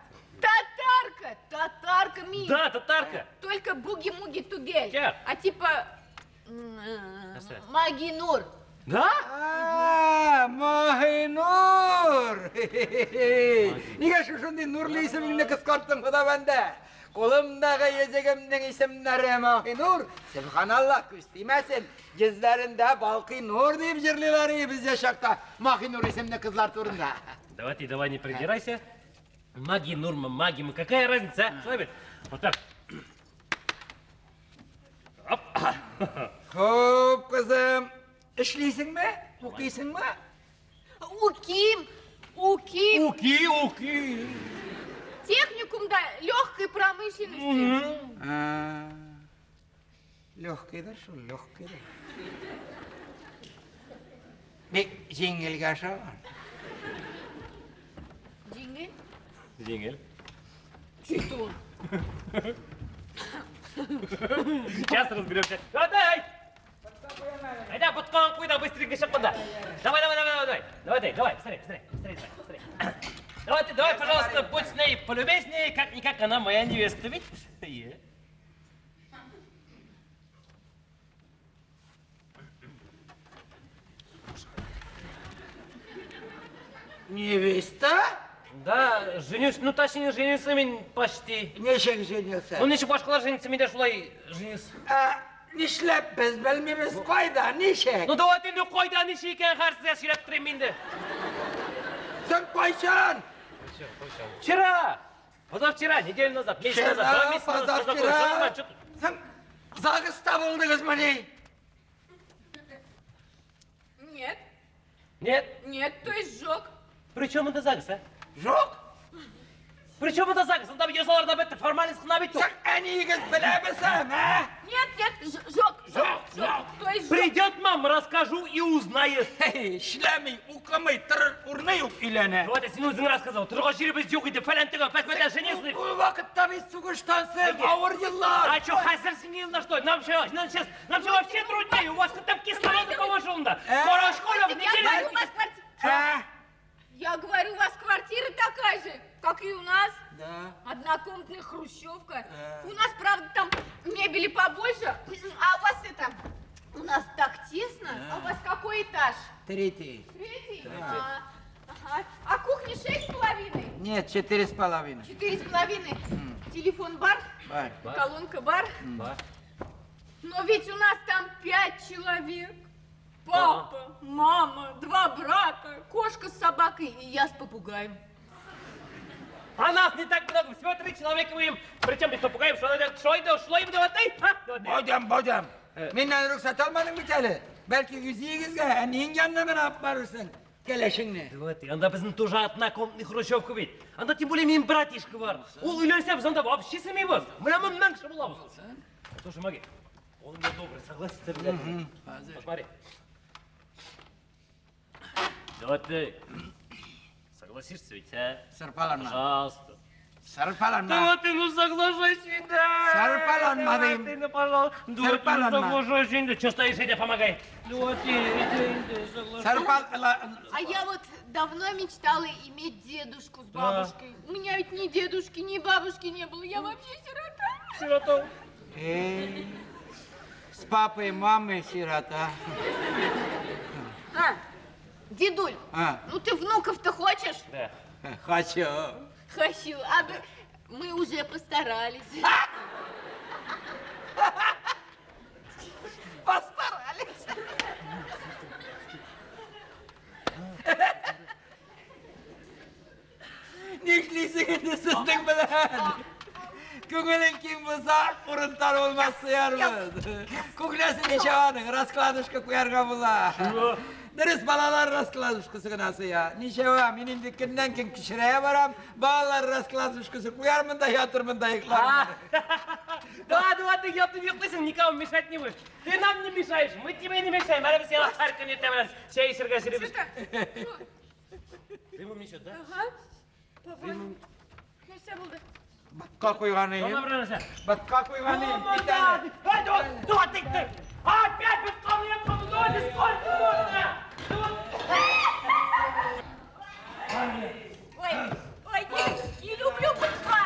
Татарка, татарка, Миш. Да, татарка. Только буги-муги тугель. А типа Маги Нур. Да? А, Маһинур! Нигә шушындый нурлы исемеңне кыскарттың, Хода бәндә? Кулымдагы йөзегемнең исемнәре Маһинур. Сөбханаллаһ, күз тимәсен. Йөзләрендә балкый нур дип җырлыйлар бездә чакта Маһинур исемле кызлар турында. Давай ты, давай не придирайся. Маги, Нурма, маги, мы какая разница, а? Что, вот так. Оп. Хоп, кызым. Эшлисеңме? Укыйсыңмы? Уким, уким. Уки, уки. Техникум, да, легкой промышленности. Легкий, да, шул, легкий, да. Бик җиңелгә ашаган. Җиңел? Җиңел. Что? Сейчас разберемся. Давай! Айда, буткан куй да, быстренько чык монда. Давай, давай, давай, давай. Давай, давай, давай, быстрее, быстрее, быстрее, быстрее. Давай ты, давай, пожалуйста, будь с ней полюбезнее, как-никак она моя невеста, ведь? Невеста? Да, женюсь, ну точнее женился мин почти. Ничек женился? Ну ничек башкалар женится, мин дә шулай женился. А, нишләп без белмибез, кайда, ничек? Ну давай инде кайда, ничек икәнен хәзер сезгә сөйләп торыйм инде. Син кайчан? Вчера! Позавчера, неделю назад, месяц назад, 2 месяца назад. Позавчера. Син ЗАГСта булдыгызмыни? Нет. Нет? Нет, то есть жог. Причем это ЗАГС, а? Жог? Причем это ЗАГС? Анда бит язалар да бетте, формальность кына бит ул. Син әниегез беләмесең, а? Нет, нет, жог, жог, жог. То есть жог. Придет мама, расскажу и узнает. Эшләми, укымый, торыр урыны юк өйләнә. Давай, син үзең рассказал. Торырга җиребез юк иде, фәлән төгән, фәсмәдән женился. Ул вакытта без сугыштан соң авыр еллар. А что, хәзер син еллар что? Нам что, нам сейчас, нам что вообще труднее? У вас там кислорода повышел да. Скоро школа в неделю. Я говорю, у вас квартира такая же, как и у нас. Да. Однокомнатная хрущевка. Да. У нас, правда, там мебели побольше, а у вас это... У нас так тесно. Да. А у вас какой этаж? Третий. Третий? Третий. А, ага. А кухня 6,5? Нет, 4,5. 4,5? Телефон бар? Бар. Колонка бар? Бар. Но ведь у нас там 5 человек. Папа, мама, 2 брата, кошка с собакой и я с попугаем. А нас не так много, всего 3 человека будем. Причем без попугаев, шулай давай, а? Бодям, бодям. Миннән рөхсәт алмадың бит әле. Бәлки үзегезгә, әниең янына гына алып барырсың кәләшеңне. Давай, анда безнең тоже однокомнатный хрущевка бит. Анда тем более минем братишка бар. Ул өйләнсә, без анда вообще сыймыйбыз. Менә моннан кеше булабыз. Слушай, Маги, он у меня добрый, согласится обязательно. Посмотри. Давай ты согласишься ведь, а? Сырпаланма. Пожалуйста. Сырпаланма. Давай ты, ну соглашайся, да. Сырпаланма, Давай ты, ну, пожалуйста. Давай ты, ну Сырпаланма. соглашайся, да. Че стоишь, иди, помогай. Давай ты, иди, соглашайся. Сырпаланма. А я вот давно мечтала иметь дедушку с бабушкой. У меня ведь ни дедушки, ни бабушки не было. Я вообще сирота. Сирота. Эй, с папой и мамой сирота. А, дедуль, А. ну ты внуков-то хочешь? Да. Хочу. Хочу. А мы уже постарались. Постарались. Нишлисең инде сезнең белән? Күңелең киң булса, урын тар булмас сыярбыз. Күкләсе ничә аның, раскладушка куярга була. Дөрес, балалар раскладушкасы гына сыя. Ничәвә, мин инде көннән көн кечерәя барам, балалар раскладушкасы куярмын да ятырмын да йоклармын. Да, да, ты ятып йоклыйсың, никому мешать не будешь. Ты нам не мешаешь, мы тебе не мешаем. Әле без сиңа һәр көн иртә белән чәй эчәргә йөрибез. Ты ему мешать, да? Ага. Давай. Нәрсә булды? Батка куйган идем. Дома бер нәрсә. Батка куйган идем. Кит әле. Эй, опять батка куйган, ну сколько можно? Ой, ой, не люблю бытка.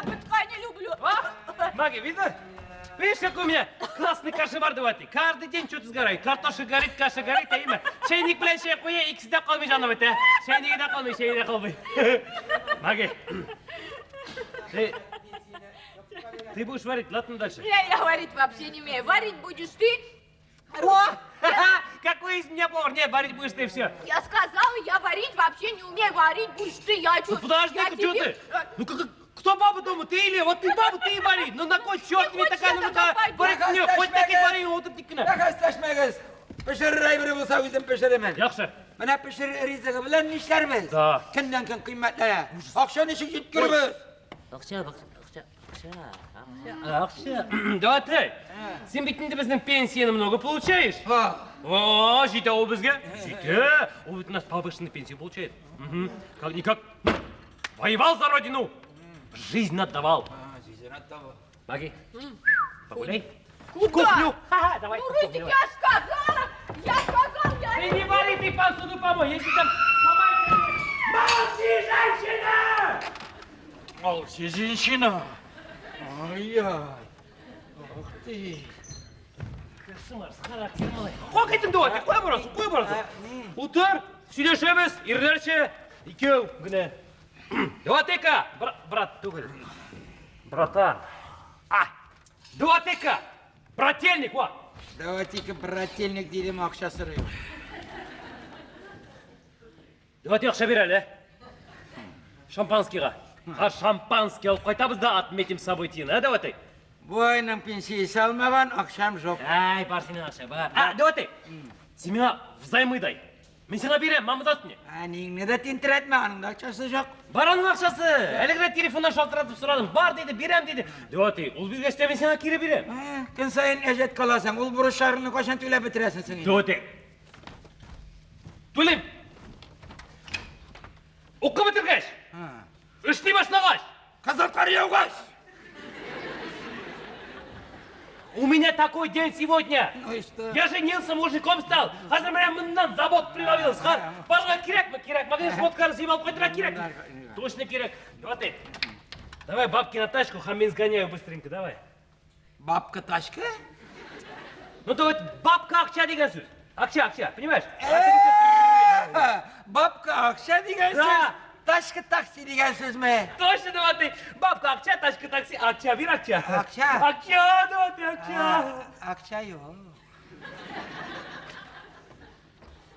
Бытка не люблю. А? Маги, видно? Видишь, какой у меня классный кашевар давайте. Каждый день что-то сгорает. Картошка горит, каша горит, а имя. Чайник, блядь, чай куя, икесе дә калмый җаным бит, а. Чайниге дә калмый, чәе дә калмый. Маги, ты будешь варить, ладно, дальше? Я варить вообще не умею. Варить будешь ты. О! Какой из меня повар? Нет, варить будешь ты, все. Я сказала, я варить вообще не умею. Варить будешь ты, я чё? Ну подожди, я ты тебе... чё ты? Ну как, кто баба дома, ты или? Вот ты баба, ты и вари. Ну на кой черт мне такая нужна? Варить мне, хоть так и вари, вот это кына. Бәхәсләшмәгез. Пешерер әйбере булса үзем пешерермен. Яхшы. Менә пешерер ризыгы белән нишләрбез? Да. Көннән көн кыйммәтләнә. Акча ничек җиткербез? Акча, акча, акча, акча. Давай ты. Син бит инде безнең пенсияны много получаешь. О, җитә ул безгә. Җитә. Ул бит у нас повышенную пенсию получает. Как-никак воевал за родину. Жизнь отдавал. Жизнь отдавал. Маги, погуляй. Куда? В кухню. Ха-ха, давай. Ну, Рустик, я сказала! Я сказала, я... Ты не вари, ты посуду помой. Если там сломай... Молчи, женщина! Молчи, женщина! Ай-яй! Ох ты! Кошмар, с характером. Кая киттең давай, кая барасың, кая барасың? Утыр, сөйләшәбез, ирләрчә, икәү генә. Давай-ка, брат түгел. Братан. А, давай-ка, брательник, во. Давайте-ка, брательник дидем, акча сорыйм. Давайте акча бир әле. Шампанскийга. А шампанский алып кайтабыз да отметим событие. А, давай ты. Бу айның пенсиясе алмаган, акчам юк. Ай, бар синең акча, бар. А, давай ты. Син миңа взаймы дай. Мин сиңа бирәм, мама даст мне. Әниеңне дә тинтерәтмә, аның да акчасы юк. Бар аның акчасы. Әле генә телефоннан шалтыратып сорадым. Бар диде, бирәм диде. Давай ты, ул биргәч тә мин сиңа кире бирәм. Көн саен әҗәт каласың, ул бурычларыңны кайчан түләп бетерәсең син? Давай ты. Түлим. Укып бетергәч. Эшли башлагач. Кызыл кар яугач. У меня такой день сегодня. Ну и что? Я женился, мужиком стал. Хәзер менә моннан забот прибавилось. Башка кирәкме? Кирәк. Магазин шмоткалар җыеп алып кайтырга кирәк. Точно кирәк. Давай ты. Давай бабки на тачку, һәм мин сгоняю быстренько, давай. Бабка тачка? Ну давай бабка акча дигән сүз. Акча, акча, понимаешь? Бабка акча дигән сүз. Тачка такси дигән сүзме? Точно, давай ты. Бабка акча, тачка такси, акча, бир акча. Акча? Акча, давай ты, акча. Акча юк.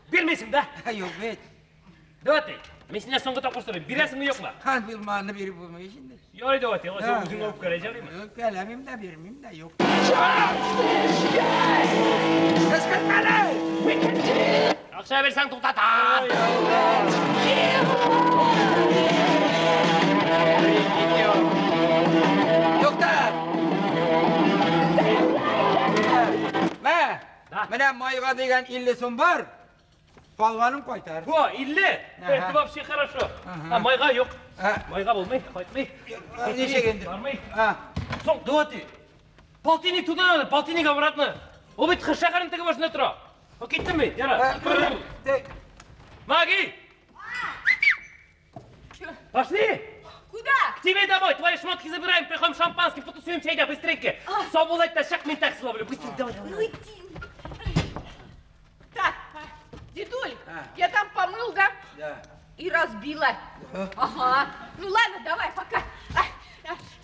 Бирмисең, да? Юк бит. Давай ты. Мин синнән соңгы тапкыр сорыйм, бирәсеңме юкмы? Хан булманы биреп булмый инде. Ярый дәү әти, алайса үзең үпкәлә җарыймы? Үпкәләмим дә, бирмим дә, юк. Кычкыртма! Акча бирсәң туктатам. Тукта! Мә, менә майга дигән 50 сум бар. Калганын кайтар. Во, 50! Это вообще хорошо. А майга юк. Майга булмый, кайтмый. Ничек инде? Бармый. Соң, дәү әти. Полтинник туда надо, полтинник обратно. Ул бит шәһәрнең теге башында тора. О, киттем бит, яра. Маги! Пошли! Куда? К тебе домой, твои шмотки забираем, приходим шампанским, потусуемся, айда, быстренько. Сау да шаг, мин такси ловлю. Быстренько, давай, давай. Ну иди. Так, дедуль, я там помыл, да? Да. И разбила. Ага. Ну ладно, давай, пока.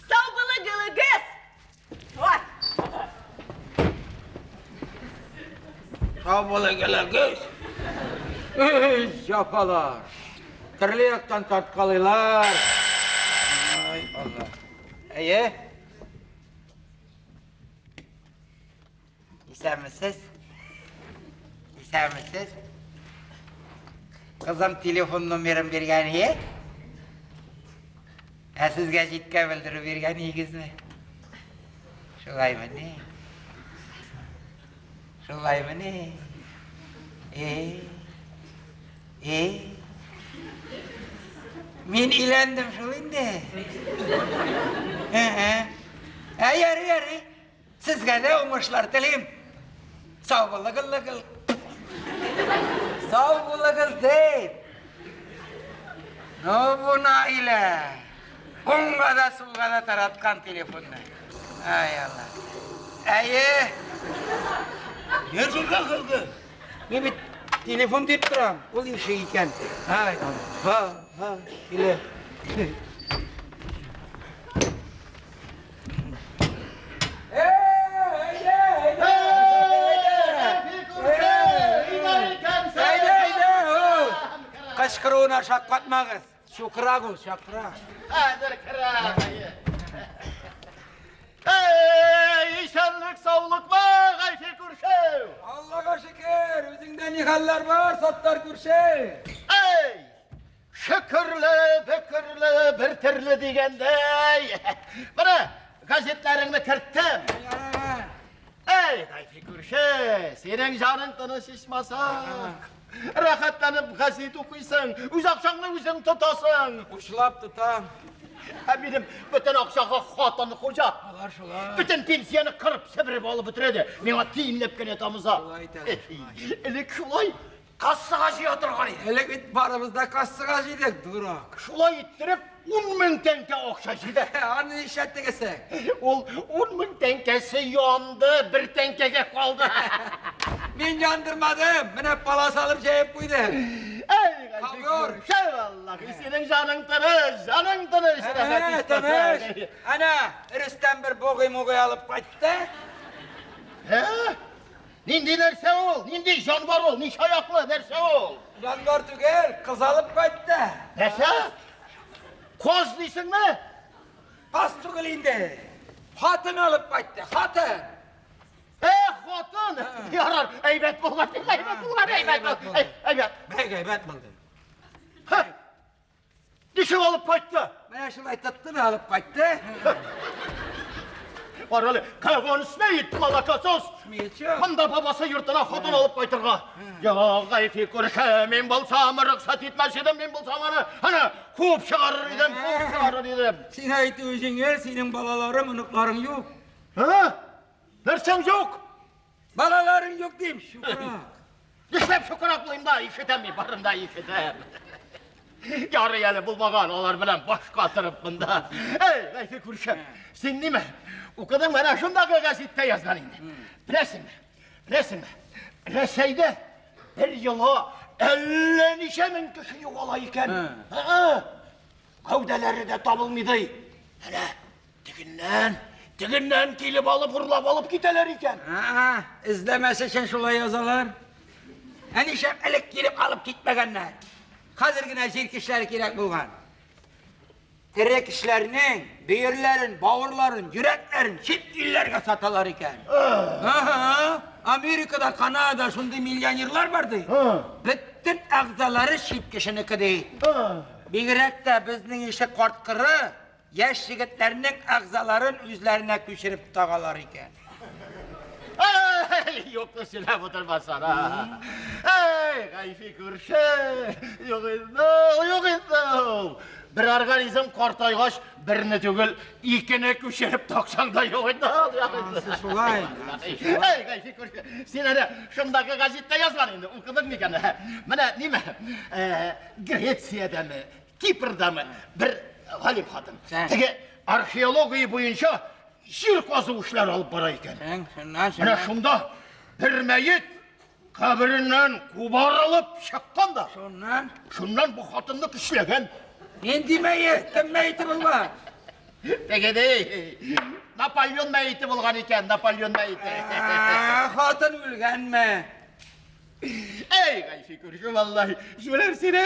Сау булыгыз. Вот. Сау булыгыз. Эй, жапалар. Төрле яктан тарткалыйлар. Ай, Алла. Әйе. Исәнмесез? Исәнмесез? Кызым телефон номерын биргән ие. Ә сезгә җиткә белдерү биргән игезме? Шулаймыни? Шулаймыни? Э? Э? Мин өйләндем шул инде. Ә, ярый, ярый. Сезгә дә уңышлар телим. Сау булыгыз. Сау булыгыз дип. Ну, бу Наилә. Уңга да сулга да тараткан телефонны. Ай, Алла. Әйе. Нәрсә кылды? Мин бит телефон дип торам. Ул ишек икән. Ай, ха, ха, килә. Кычкыруына шаккатмагыз. Чукрак ул, чукрак. Хәзер керәм. Эй, исәнлек, саулыкмы, Гайфи күрше? Аллага шөкер, үзеңдә ни хәлләр бар, Саттар күрше? Эй, шөкерле, бөкерле, бер төрле дигәндәй. Менә газетләреңне керттем. Эй, Гайфи күрше, синең җаның тыныч ичмаса. Рәхәтләнеп газет укыйсың, үз акчаңны үзең тотасың. Учлап тотам. Ә минем бөтен акчага хатын хуҗа. Алар шулай. Бөтен пенсияне кырып себереп алып бетерде. Миңа тиенләп кенә тамыза. Шулай итәләр, Элек шулай кассага җыя торган иде. Элек бит барыбыз да кассага җыйдык, дурак. Шулай иттереп 10 мең тәңкә акча җыйды. Аны нишләттегез сез? Ул 10 мең тәңкәсе янды, бер тәңкәгә калды. Мин яндырмадым, менә палас алып җәеп куйдым. Эй, Ковер. Аллаһ, синең җаның тыныч, җаның тыныч, рәхәт Тыныч. Әнә, Рөстәм бер бугый-мугый алып кайтты. Ә? Нинди нәрсә ул? Нинди җанвар ул? Ничә аяклы нәрсә ул? Җанвар түгел, кыз алып кайтты. Нәрсә? Каз дисеңме? Каз түгел инде. Хатын алып кайтты, хатын. Э, хатын! Ярар, әйбәт булган, әйбәт булган, әйбәт булган. Әйбәт. Бик әйбәт булды. Һә. Ничек алып кайтты? Менә шулай тотты да алып кайтты. Карале, как он смеет, молокосос! Смеется. Монда бабасы йортына хатын алып кайтырга. Я, Гайфи күрше, мин булсам, рөхсәт итмәс идем, мин булсам аны, аны куып чыгарыр идем, куып чыгарыр идем. Син әйтүе җиңел, синең балаларың, оныкларың юк. Һа? Нәрсәң юк? Балаларың юк дим, чукрак. Нишләп чукрак булыйм да, ишетәм мин, барын да ишетәм. Ярый әле булмаган, алар белән баш катырып монда. Эй, Гайфи күрше, син ниме? Укыдың менә шундагы газетта язган инде. Беләсеңме? Беләсеңме? Рәсәйдә бер елга әллә ничә мең кеше югала икән. Гәүдәләре дә табылмый ди. Әнә, тегеннән, тегеннән килеп алып, урлап алып китәләр икән. Эзләмәс өчен шулай язалар. Ә нишләп элек килеп алып китмәгәннәр? Хәзер генә җир кешеләре кирәк булган. Тере кешеләрнең бөерләрен, бавырларын, йөрәкләрен чит илләргә саталар икән. Ага, Америкада, Канадада шундый миллионерлар бар ди. Бөтен әгъзалары чит кешенеке ди. Бигрәк тә безнең ише карткыры яшь егетләрнең әгъзаларын үзләренә күчереп тагалар икән. Эй, юкны сөйләп утырмасана. Эй, Гайфи күрше, юк инде, юк инде ул. Бер организм картайгач, берне түгел, икене күчереп таксаң да юк инде ул. Анысы шулай. Эй, Гайфи күрше, син әнә шундагы газетта язган инде, укыдың микән? Менә ниме, Грециядәме, Кипрдамы бер галим хатын. Теге археология буенча җир казу эшләре алып бара икән. Менә шунда бер мәет кабереннән кубарылып чыккан да. Шуннан? Шуннан бу хатынны көчләгән. Нинди мәет? Кем мәете булган? Теге ди, Наполеон мәете булган икән, Наполеон мәете. Хатын үлгәнме? Эй, Гайфи күрше, валлаһи, җүләр сине.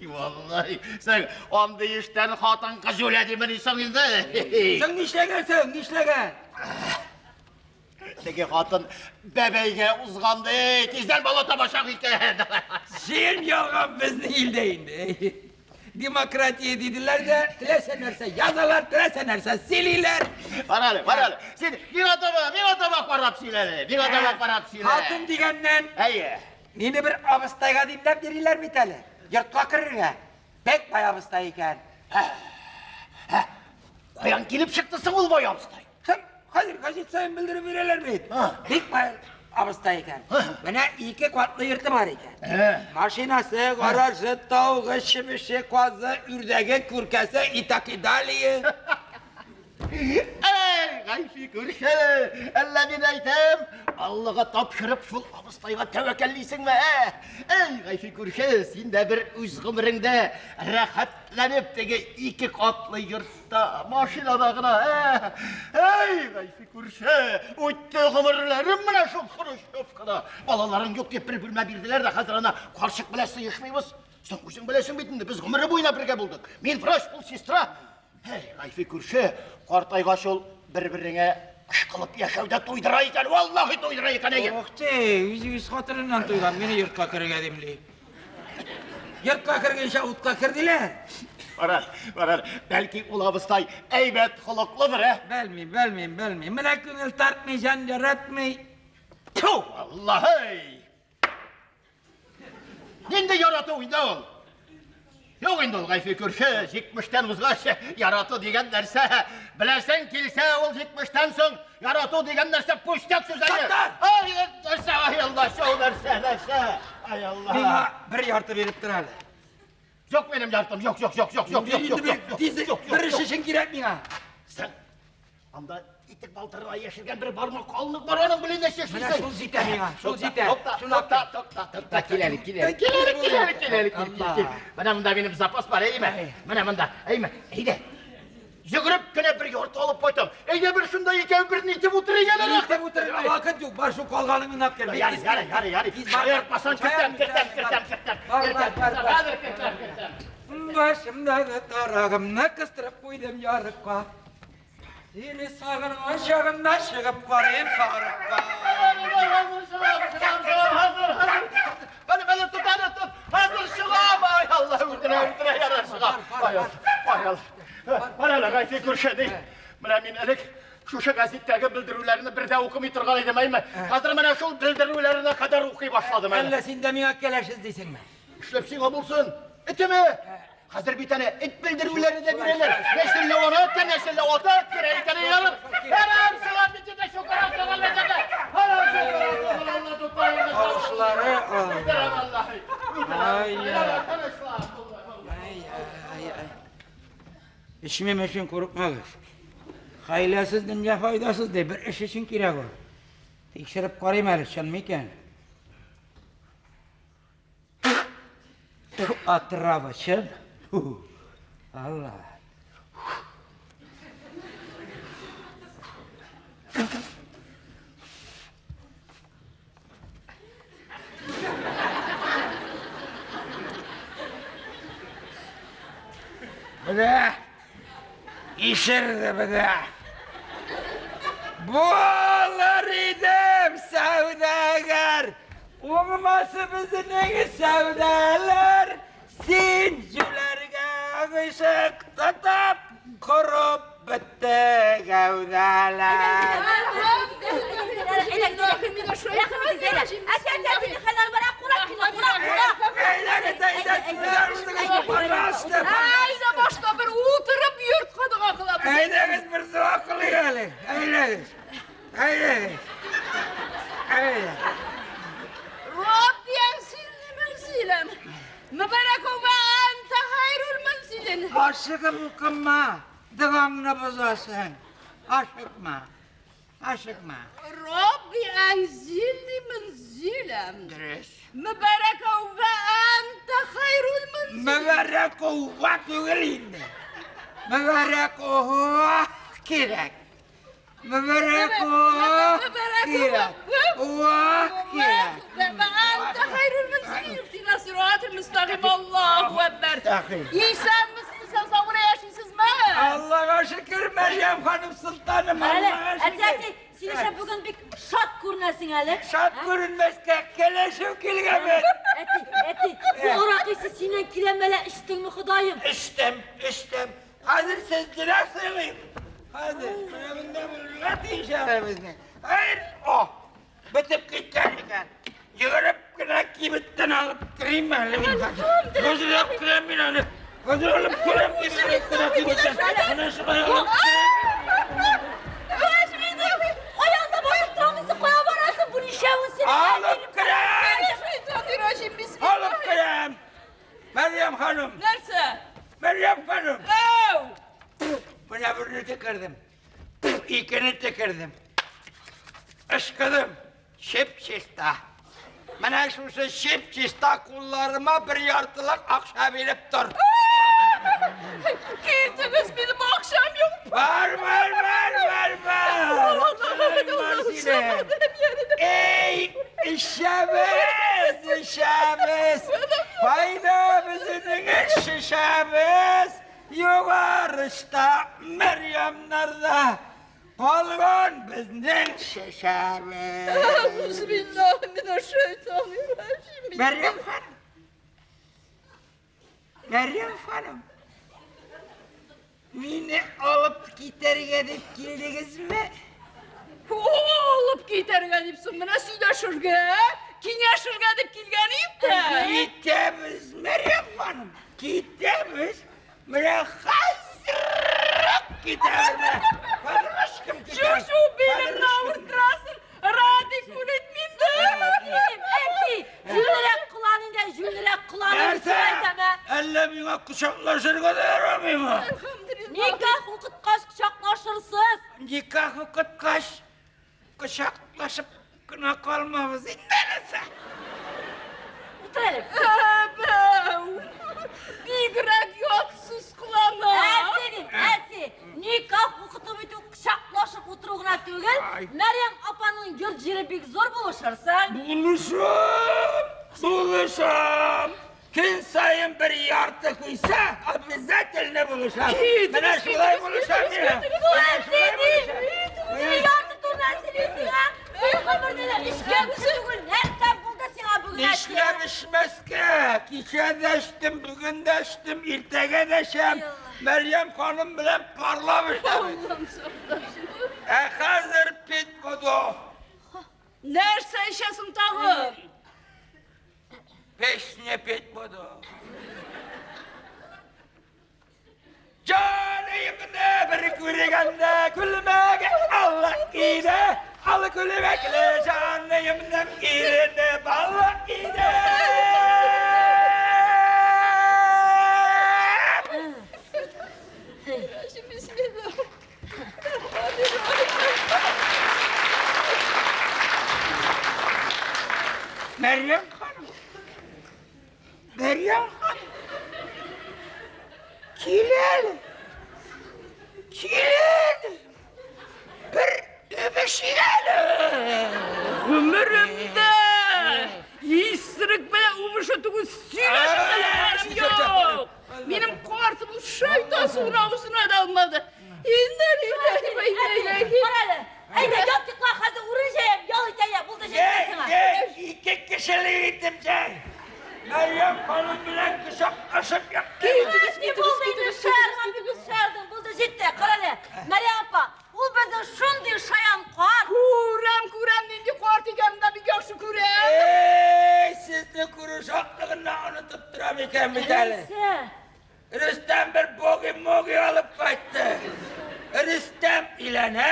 Валлаһи, син андый эштән хатын-кыз җүлә димени соң инде. Соң нишләгән соң, нишләгән? Теге хатын бәбәйгә узган ди, тиздән бала табачак икән. Җыен ялган безнең илдә инде. Демократия диделәр дә, теләсә нәрсә язалар, теләсә нәрсә сөйлиләр. Бар әле, бар әле. Син миңа таба, миңа таба карап сөйлә әле. Миңа таба карап сөйлә. Хатын дигәннән, Әйе. мине бер абыстайга димләп йөриләр бит әле. Йортка керергә. Бик бай абыстай икән. Каян килеп чыкты соң ул бай абыстай? Һәм хәзер газет саен белдереп бирәләр бит. Бик бай абыстай икән. Менә ике катлы йорты бар икән. Машинасы, гаражы, тавыгы, чебеше, казы, үрдәге, күркәсе и так и далее. Эй, Гайфи күрше, әллә мин әйтәм, Аллага тапшырып шул абыстайга тәвәккәллисеңме, ә? Эй, Гайфи күрше, син дә бер үз гомереңдә рәхәтләнеп теге ике катлы йортта, машинада гына, ә? Эй, Гайфи күрше, үтте гомерләрем менә шул хрущевкада. Балаларың юк дип бер бүлмә бирделәр дә, хәзер ана карчык белән сыешмыйбыз. Соң үзең беләсең бит инде, без гомере буена бергә булдык. Мин врач, ул сестра. Эй, Гайфи күрше, картайгач ул бер-береңә ышкылып яшәүдә туйдыра икән, валлаһи туйдыра икән, әйе. Ох ты, үзе үз хатыныннан туйган, мине йортка керергә димли. Йортка кергәнчә утка керделәр. Барар, барар, бәлки ул абыстай әйбәт холыклыдыр, ә? Белмим, белмим, белмим. Менә күңел тартмый, җан яратмый. Тьфу, Аллаһый! Нинди ярату инде ул? Юк инде ул, Гайфи күрше, 70-тән узгач ярату дигән нәрсә, беләсең килсә, ул 70-тән соң ярату дигән нәрсә пустяк сүз әле. Саттар! Ай, нәрсә, ай Алла, шул нәрсә, нәрсә. Ай Алла. Миңа бер ярты биреп тор әле. Юк минем яртым, юк, юк, юк, юк, юк, юк, юк, юк, Тиз, юк, бер юк, эш өчен кирәк миңа. Син анда итек балтырына яшергән бер бармак калынлык бар, аның белән нәрсә Менә эшлисең? шул җитә миңа, шул җитә. Тукта, Шуны тукта, тукта, тукта, кил әле, кил әле, кил әле, кил әле, кил әле, кил, кил, кил. Менә монда минем запас бар, әйме? Менә монда, әйме? Әйдә. Йөгереп кенә бер ярты алып кайтам. Әйдә бер шунда икәү бер нитеп утырыйк әле. Нитеп утырырга вакыт юк, бар шул калганыңны алып кил. Ярый, ярый, ярый, ярый. Шаяртмасаң кертәм, кертәм, кертәм, кертәм. Бар, бар, бар, бар. Хәзер кертәм, кертәм. Башымдагы тарагымны кыстырып куйдым ярыкка. Сине сагынган чагымда чыгып карыйм сарыкка. Бәле, бәле, тот, әле, тот. Хәзер чыгам. Ай, Алла, үтерә, үтерә, ярар, чыгам. Ай, Алла, ай, Алла. Бар әле, Гайфи күрше, ди. Менә мин элек шушы газеттәге белдерүләрне бер дә укымый торган идем, әйме? Хәзер менә шул белдерүләренә кадәр укый башладым әле. Әллә син дә миңа кәләш эзлисеңме? Эшләп сиңа булсын. Этеме? Хәзер бит әнә эт белдерүләре дә бирәләр. Нәселле ана, нәселле ата, кирәк икән ярар. Ярар, чыгам бит инде шукрак түгел бит инде. Тавышлары, Ай, ай, ай. Эчмим өчен курыкмагыз. Хәйләсез дөнья файдасыз ди, бер эш өчен кирәк ул. Тикшереп карыйм әле, чын микән? Отрава чын. Алла. Төшерде менә. Булыр идем сәүдәгәр, уңмасы безнең сәүдәләр. Син җүләргә гыйшык тотып, корып бетте гәүдәләр. Әйдә башта бер утырып йортка дога кылабыз. Әйдәгез бер дога кылыйк әле. Әйдәгез. Әйдәгез. Әйдә. Рабби әнзилни мөнзилән. Мөбарәк вә әнтә хайрул мөнзилин. Ашыгып укыма, догаңны бозасың. Ашыкма. Ашыкма. Рабби әнзилни мөнзилән. Дөрес. Мөбарәк вә әнтә хайрул мөнзилин. Мөбарәк ува түгел инде. Мөбарәк ува кирәк. Мөбарәк ува кирәк. Ува кирәк. Әнтә хайрул мөнзилин. Иһдина сиратал мөстәкыйм. Аллаһу әкбәр. Мөстәкыйм. Исәнмесез, сау гына яшисезме? Аллага шөкер, Мәрьям ханым солтаным, Әле, Аллага әти, шөкер. әти, син нишләп бүген бик шат күренәсең әле? Шат күренмәскә кәләшем килгән бит. Әти, әти, бу аракы исе синнән киләме әллә эчтеңме, Ходаем? Эчтем, эчтем. Хәзер сез генә сыйлыйм. Хәзер, менә монда булырга тиеш әле безнең. Әй, о, бетеп киткән икән. Йөгереп кенә кибеттән алып керим әле мин хәзер. Хәзер алып керәм мин аны. Хәзер алып керәм йөгереп кенә кибеттән. Менә шулай алып керәм. Аягыңда басып тора алмыйсың, кая барасың? Бу ничәвен синең? Алып керәм! Шайтанир-рajim, бисмилла. Алып керәм! Мәрьям ханым! Нәрсә? Мәрьям ханым! Әү! Менә берне төкердем. Икене төкердем. Ышкыдым. Чип-чиста. Менә шушы чип-чиста кулларыма бер яртылык акча биреп тор. Китегез, минем акчам юк. Бар, бар, бар, бар, бар. Акчаларың бар синең. Эй, эчәбез, эчәбез. Файда безнең эш эчәбез. Югарышта Мәрьямнарда калган безнең шешәбез. Әгъузубиллаһи минәш-шайтанир-раҗим. Мәрьям ханым. Мәрьям ханым. Мине алып китәргә дип килдегезме? Алып китәргә дип соң менә сөйләшергә, киңәшергә дип килгән идем дә. Китәбез, Мәрьям ханым. Китәбез. Менә хәзер китәбез. Хәзер һичкем Шу китәбез. шу билемне авырттырасың. Радик үлет минде. Әти, җүнлерәк кылан инде, җүнлерәк кылан инде, Нәрсә? әйтәм, ә. Әллә миңа кочаклашырга да ярамыймы? Никах укыткач кочаклашырсыз. Никах укыткач, кочаклашып кына калмабыз инде нәрсә? Утыр әле. Әбәү. Бигрәк ятсыз кылана. Әти дим, әти, никах укыту бит ул кочаклашып утыру гына түгел. Ай. Мәрьям апаның йорт җире бик зур булышырсың. Булышам, булышам. Көн саен бер ярты куйса, обязательно булышам. Китегез, Менә шулай китегез, булышам китегез, мин. китегез. Менә шулай Әти булышам. дим, ярты турында сөйлисең, а? Син гомердә дә эчкән кеше түгел. Нәрсә булды сиңа бүген, әти? Нишләп эчмәскә? Кичә дә эчтем, бүген дә эчтем, иртәгә дә эчәм. Мәрьям ханым белән парлап эчәбез. Аллам сакласын. Ә хәзер пить буду. Нәрсә эчәсең тагын? Песня петь буду. Җаныемны бер күргәндә күлмәге Алла иде. Алла күлмәкле җаныемның ирене бала иде. Бисмилла. Мәрьям ханым. Мәрьям ханым. Кил әле. Кил әле. Бер үбешик әле. Гомеремдә исерек белән үбешү түгел, сөйләшеп тә юк. Минем картым ул шайтан суын авызына да алмады. кешелек итеп җәй. Мәрьям ханым белән кочаклашып Китегез, китегез, китегез, шардың, булды җитте. Кара әле, Мәрьям апа, ул безнең шундый шаян карт. Күрәм, күрәм, нинди карт икәнен дә бик яхшы күрәм. Эй, сезне күрү шатлыгыннан онытып торам икән бит әле. Нәрсә? Рөстәм бер боги-моги алып кайтты. Рөстәм өйләнә,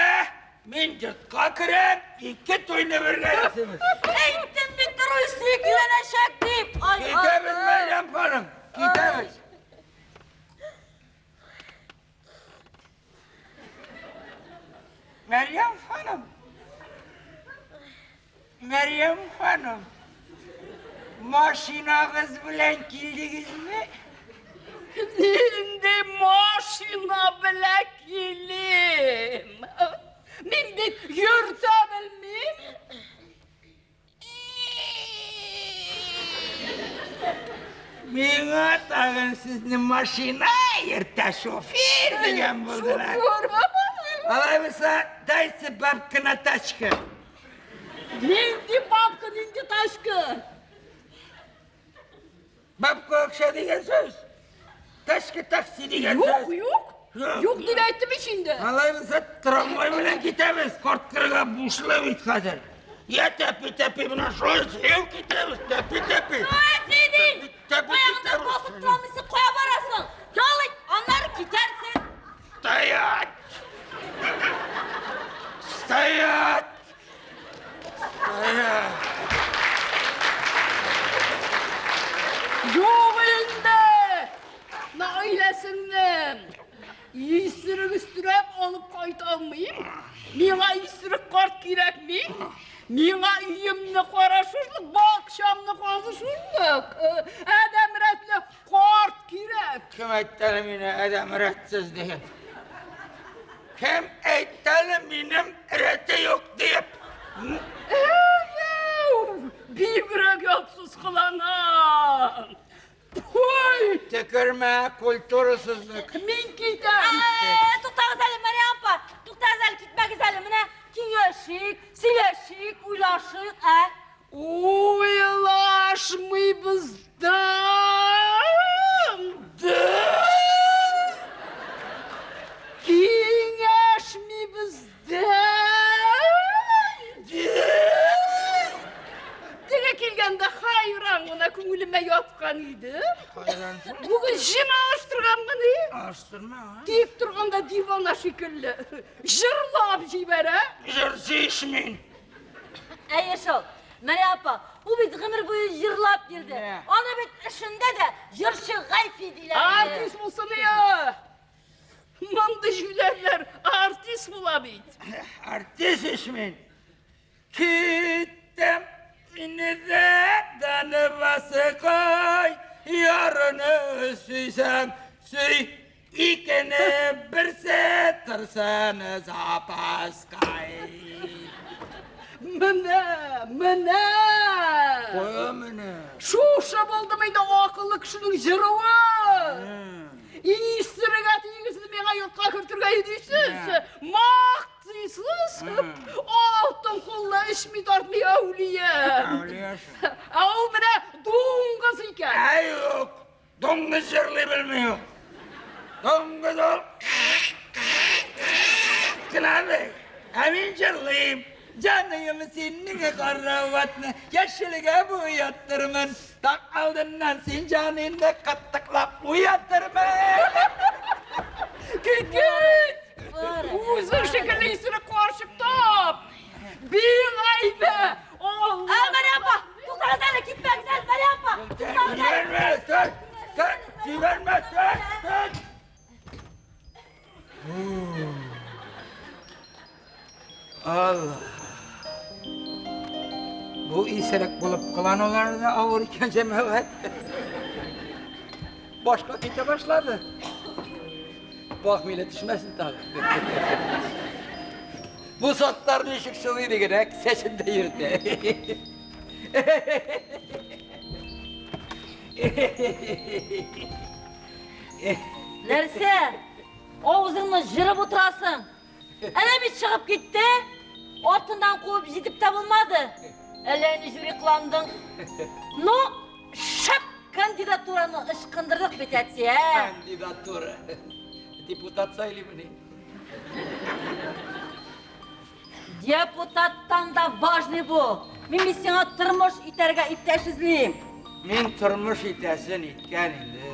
мин йортка керәм, ике туйны бергә ясыйбыз. Әйттем бит, Русик өйләнәчәк дип. Ай, Китәбез, Мәрьям ханым, китәбез. Мәрьям ханым. Мәрьям ханым. Машинагыз белән килдегезме? Нинди машина белән килим? Мин бит йөртә белмим. Миңа тагын сезне машина йөртә шофер дигән булдылар. Алай булса, дайте бабка на тачка. Нинди бабка, нинди тачка? Бабка акча дигән сүз. Тачка такси дигән Юк, сүз. юк. Юк дип әйттем ич инде. Алай булса, трамвай белән китәбез. Карткырга бушлы бит хәзер. Я тәпи-тәпи менә шулай сөяп китәбез, тәпи-тәпи. Әти, Тәпи аягыңда китәбез. басып тора алмыйсың, кая барасың? Ял ит, аннары китәрсең. Стоять! Стоять! Стоять! Юк инде. Наиләсеңне исерек өстерәп алып кайта алмыйм. Миңа исерек карт кирәкми. Миңа өемне карашырлык, бакчамны казышырлык, адәм рәтле карт кирәк. Кем әйтте әле мине адәм рәтсез диеп? Кем әйтте әле минем рәте юк диеп? Әвәү, бигрәк оятсыз кылана. Ой, Төкермә, культурасызлык. мин китәм. Туктагыз әле, Мәрьям апа, туктагыз әле, китмәгез әле. Менә киңәшик, сөйләшик, уйлашыйк, ә? Уйлашмыйбыз да. Киңәшмибез дә. Теге килгәндә хайран гына күңелемә яткан иде. Хайран шул. Бүген җен алыштырганмыни? Алыштырма, а? Тик торганда дивана шикелле. Җырлап җибәрә. Җырчы ич мин. Әйе шул. Мәрьям апа, ул бит гомер буе җырлап йөрде. Аны бит эшендә дә җырчы Гайфи диләр. Артист булсын я. Мондый җүләрләр артист була бит. Артист ич мин. Киттем мине дә танымасы кай, ярыны сөйсәң сөй, икене берсе торсын запаскай. Менә, менә. Кая менә? Шушы булдымы инде акыллы кешенең җыруы? Исерек әтиегезне миңа йортка кертергә йөрисез. Мактыйсыз. Алтын куллы эчми тартмый әүлия. Әүлия шул. Ә ул менә дуңгыз икән. Әй юк, дуңгыз җырлый белми ул. Дуңгыз ул кына бит. Ә мин җырлыйм. Җаныем синең караватны яшелгә буяттырмын. Таң алдыннан син җаныңны кытыклап уяттырмын. Кит, кит. Үзең шикелле исерек карчык тап. Бик әйбә. Алла. Ә, Мәрьям апа, туктагыз әле, китмәгез әле, Мәрьям апа. Туктагыз әле. Җибәрмә, тот, тот, җибәрмә, тот, тот. Алла. Бу исерек булып кыланулары да авыр икән, җәмәгать. Башка китә башлады. Пахмиле төшмәсен тагы. Бу затлар ничек шулай дигәнәк, сәчендә йөртә. Нәрсә? Авызыңны җырып утырасың. Әнә бит чыгып китте. Артыннан куып җитеп тә булмады. Әллә ни җурыкландың. Ну, шәп кандидатураны ычкындырдык бит, әти, ә? Кандидатура. Депутат сайлыймыни? Депутаттан да важный бу. Мин бит сиңа тормыш итәргә иптәш эзлим. Мин тормыш итәсен иткән инде.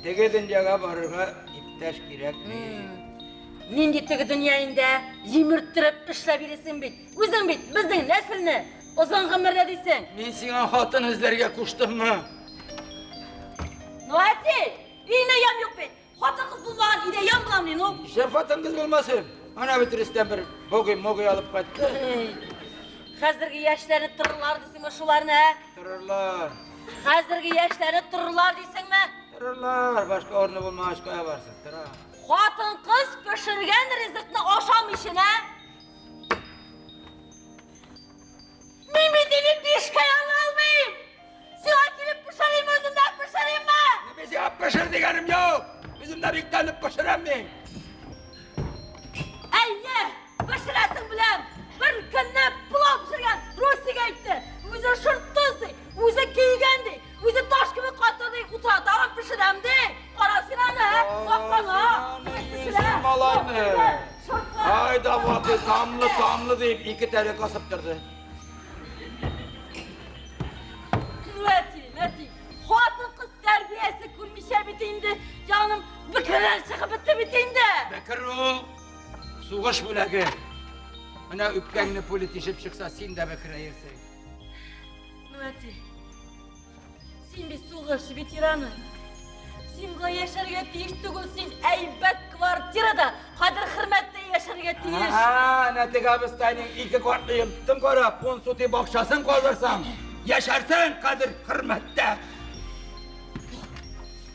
Теге дөньяга барырга иптәш кирәкми. Нинди теге дөнья инде? Җимерттереп эшләп йөрисең бит. Үзең бит безнең нәселне озын гомерле дисең. Мин сиңа хатын эзләргә куштыммы? Ну, әти, өеңдә ямь юк бит. Хатын-кыз булмаган өйдә ямь буламыни, ну? Нишләп хатын-кыз булмасын? Ана бит Рөстәм бер богый-могый алып кайтты. Хәзерге яшьләрне торырлар дисеңме шуларны, ә? Торырлар. Хәзерге яшьләрне торырлар дисеңме? Торырлар, башка урыны булмагач кая барсын, тора. Хатын-кыз пешергән ризыкны ашамыйчын, ә? Мин бит инде бишкә яна алмыйм. Сиңа килеп пешерим, үзем дә пешеримме? Мин сиңа пешер дигәнем юк. Үзем дә бик тәмле пешерәм мин. Әйе, пешерәсең беләм. Бер көнне пылау пешергән Русик әйтте. Үзе шырттыз ди, үзе көйгән ди, үзе таш кебек каты ди, утыра тагын пешерәм ди. Кара син аны, ә? Мактана. Йөзең малайны. Айда вакыт тамлы тамлы дип ике тәрәк асып торды. Ну, әти, әти, хатын-кыз тәрбиясе күрмичә бит инде, җаным, бөкреләр чыгып бетте бит инде. Бөкер ул сугыш бүләге. Менә үпкәңне пуля тишеп чыкса, син дә бөкрәерсең. Ну, әти, син бит сугыш ветераны. Син болай яшәргә тиеш түгел, син әйбәт квартирада, кадер-хөрмәттә яшәргә тиеш. Ага, әнә теге абыстайның ике катлы йортын карап, ун сутый бакчасын калдырсаң, яшәрсең кадер-хөрмәттә.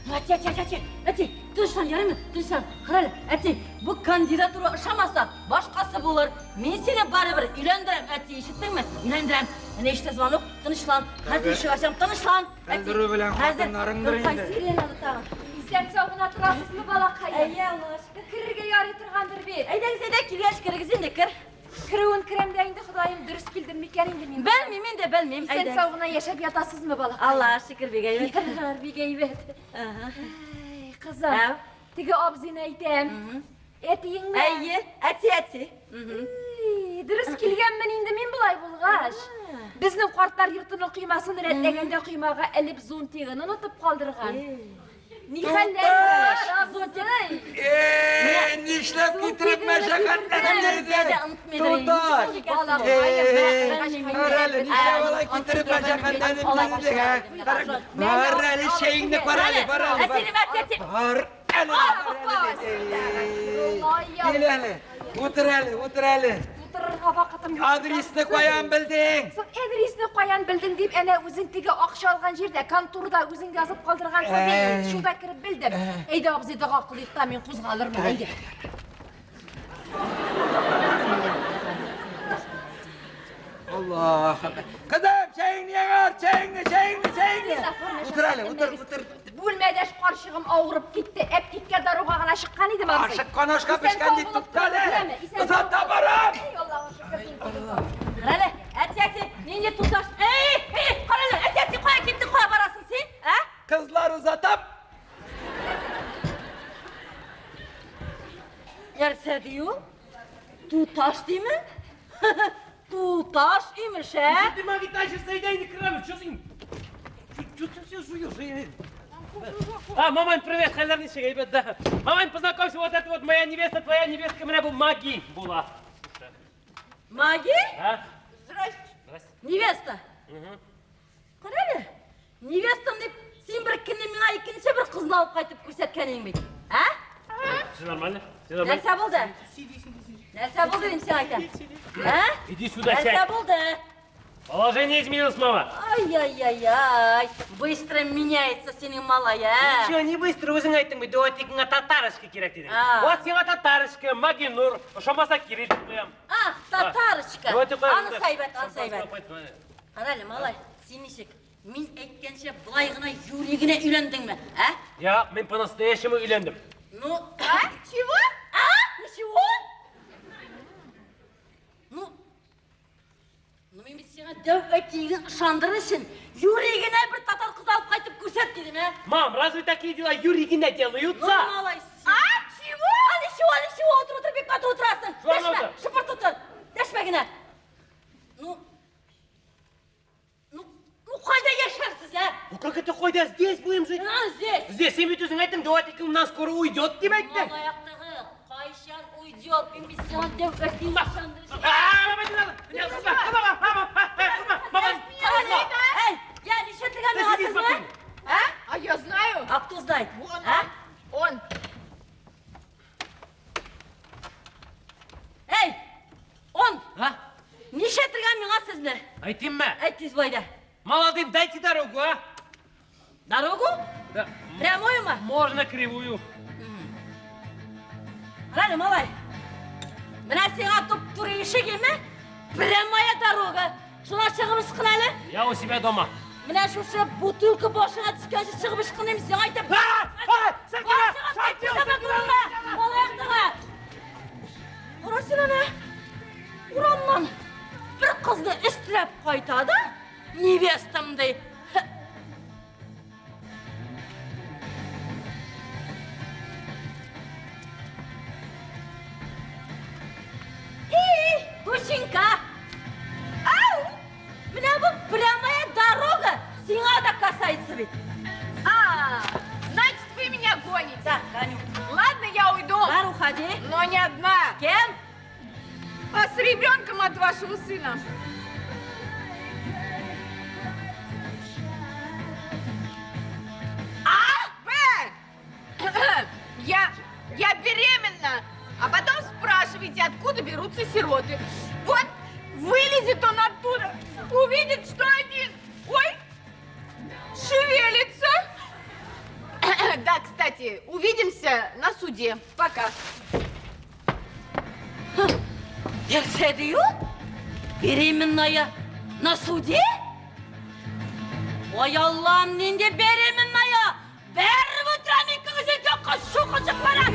Әти, әти, әти, әти, тынычлан, ярыймы? Тынычлан. Кара әле, әти, бу кандидатура ошамаса, башкасы булыр. Мин сине барыбер өйләндерәм, әти, ишеттеңме? Өйләндерәм. Менә ишетә звонок, тынычлан. Хәзер ишек ачам, тынычлан. Әти, Өйләндерү белән хәзер. хатыннарыңдыр инде. Кайсы өйләнә тагын? Исән-сау гына торасызмы, балакаем? Әйе, Аллага шөкер. Керергә ярый торгандыр бит. Әйдәгез, әйдә, килгәч керегез инде, кер. Керүен керәм дә инде, Ходаем, дөрес килдем микән инде мин? Белмим инде, белмим. Исән-сау гына яшәп ятасызмы, балакаем? Аллага шөкер, бик әйбәт. Ярар, бик әйбәт. Ага. Әй, кызым, Әу. теге абзыйны әйтәм. Әтиеңме? Әйе, әти, әти. Ий, Дөрес килгәнмен инде мин болай булгач. Безнең картлар йортының коймасын рәтләгәндә коймага элеп зонтигын онытып калдырган. Ни хәлләр бар, абзый? Э, нишләп китереп мәшәкатьләнеп йөрдең? Туташ! Кара әле, нишләп алай китереп мәшәкатьләнеп йөрдең, ә? Бар әле, чәеңне кара әле, бар әле, бар. Әти, әти, әти. Бар әле, бар әле. Кил әле, утыр әле, утыр әле. Утырырга вакытым юк. Адресны каян белдең? Соң адресны каян белдең дип, әнә үзең теге акча алган җирдә, конторда үзең язып калдыргансың бит. Шунда кереп белдем. Әйдә, абзый, дога кылыйк та, мин кузгалырмын, әйдә. Аллах. Кызым, чәеңне яңар, чәеңне, чәеңне, чәеңне. Утыр әле, утыр, утыр. Бүлмәдәш карчыгым авырып китте. Әпкиткә даруга гына чыккан идем, абзый. Ашыккан ашка пешкән дип тукта әле. Озата барам. Эй, Аллага шөкер, син килдең. Кара әле, әти, әти, нинди туташ? Эй, эй, кара әле, әти, әти, кая киттең, кая барасың син? Ә? Кызлар озатам. Нәрсә ди ул? Туташ диме? Туташ имеш, ә? Ты магнитачишься, әйдә инде керәбез, чё син? Чё ты все жуешь? А, мамань, привет, хәлләр ничек, әйбәт, да. Мамань, познакомься, вот это вот моя невеста, твоя невестка, менә бу Маги була. Маги? А? Здрасте. Здрасте. Невеста. Кара әле, невестам дип, син бер көнне миңа икенче бер кызны алып кайтып күрсәткән идең бит. Ә? Все нормально? Все нормально? Нәрсә булды? Нәрсә булды дим сиңа әйтәм. Ә? Иди сюда, Нәрсә сядь. булды? Положение изменилось, мама. Ай-яй-яй-яй, быстро меняется синең малай, ә? Ничего, не быстро, үзең әйттең бит, вот тик татарочка кирәк дидең. А. Вот сиңа татарочка, Магинур, ошамаса кире итеп куям. Ах, татарочка. Давайте куям. Анысы әйбәт, анысы әйбәт. Кара әле, малай, син ничек? Мин әйткәнчә болай гына юри генә өйләндеңме, ә? Я, мин по-настоящему өйләндем. Ну, а? Чего? А? Ничего? Ну, Ну, мин бит сиңа дәү әтиеңне ышандырыр өчен юри генә бер татар кызы алып кайтып күрсәт дидем, ә? Мам, разве такие дела юри генә делаются? Ну, малай, син. А, чего? Али чего, али чего, утыр, утыр, бик каты утырасың. Шулай Дәшмә, утыр. шыпырт утыр. Дәшмә генә. Ну, ну, ну, кайда яшәрсез, ә? Ну как это кайда? Здесь будем жить? А, здесь. Здесь син бит үзең әйттең, дәү әтиең нас скоро уйдет дип әйттең. Малай актыгы, кайчан уйдет? Мин бит сиңа дәү әтиеңне ышандырыр өчен. А, мама, не надо. Не, кызма, кызма, мама, кызма, мама, кызма. Эй, я нишләтергә Ты миңа сиди сезне? спокойно. А? А я знаю. А кто знает? Вон А? он. Он. Эй, он! А? Нишләтергә миңа сезне? Әйтимме? Әйт тиз байда. Молодым, дайте дорогу, а? Дорогу? Да. Прямую мы? Можно кривую. Карале, малай. Менә сиңа туп-туры ишек име? Прямая дорога. Шуна чыгып ычкын әле. Я у себя дома. Менә шушы бутылка башыңа төшкәнче чыгып ычкыныйм, сиңа әйтәм. А! А! Сәкинә! Шайтан, Сәкинә! Малай актыгы. Кара син аны. Урамнан бер кызны өстерәп кайта да, невестам ди. Эй, доченька! Ау! Менә бу прямая дорога сиңа да касается бит. А, значит, вы меня гоните. Да, гоню. Ладно, я уйду. Бар, уходи. Но не одна. С кем? А с ребенком от вашего сына. А, Б. Я беременна. А потом спрашиваете, откуда берутся сироты. Вот вылезет он оттуда, увидит, что один. Ой, шевелится. Да, кстати, увидимся на суде. Пока. Нәрсә ди ул? Беременная на суде? Ой, Аллам, нинди беременная! Бәріп отырам икеңіз екеу қыз шоқыншып бара!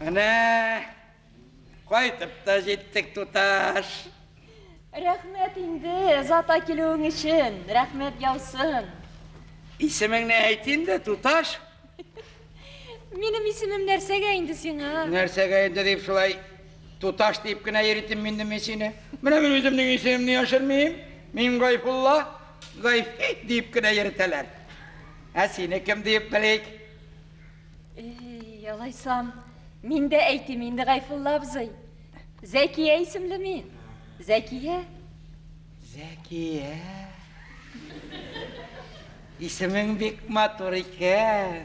Менә кайтып та җиттек, туташ. Рәхмәт инде, озата килүең өчен. Рәхмәт яусын. Исемеңне әйт инде, туташ. Минем исемем нәрсәгә инде сиңа? Нәрсәгә инде дип шулай туташ дип кенә йөритим инде мин сине. Менә мин үземнең исемемне яшермим. Мин Гайфулла, Гайфи дип кенә йөртәләр. Ә сине кем дип белик? Эй, алайсам, мин дә әйтим инде, Гайфулла абзый. Зәкия исемле мин. Зәкия. Зәкия. Исемең бик матур икән.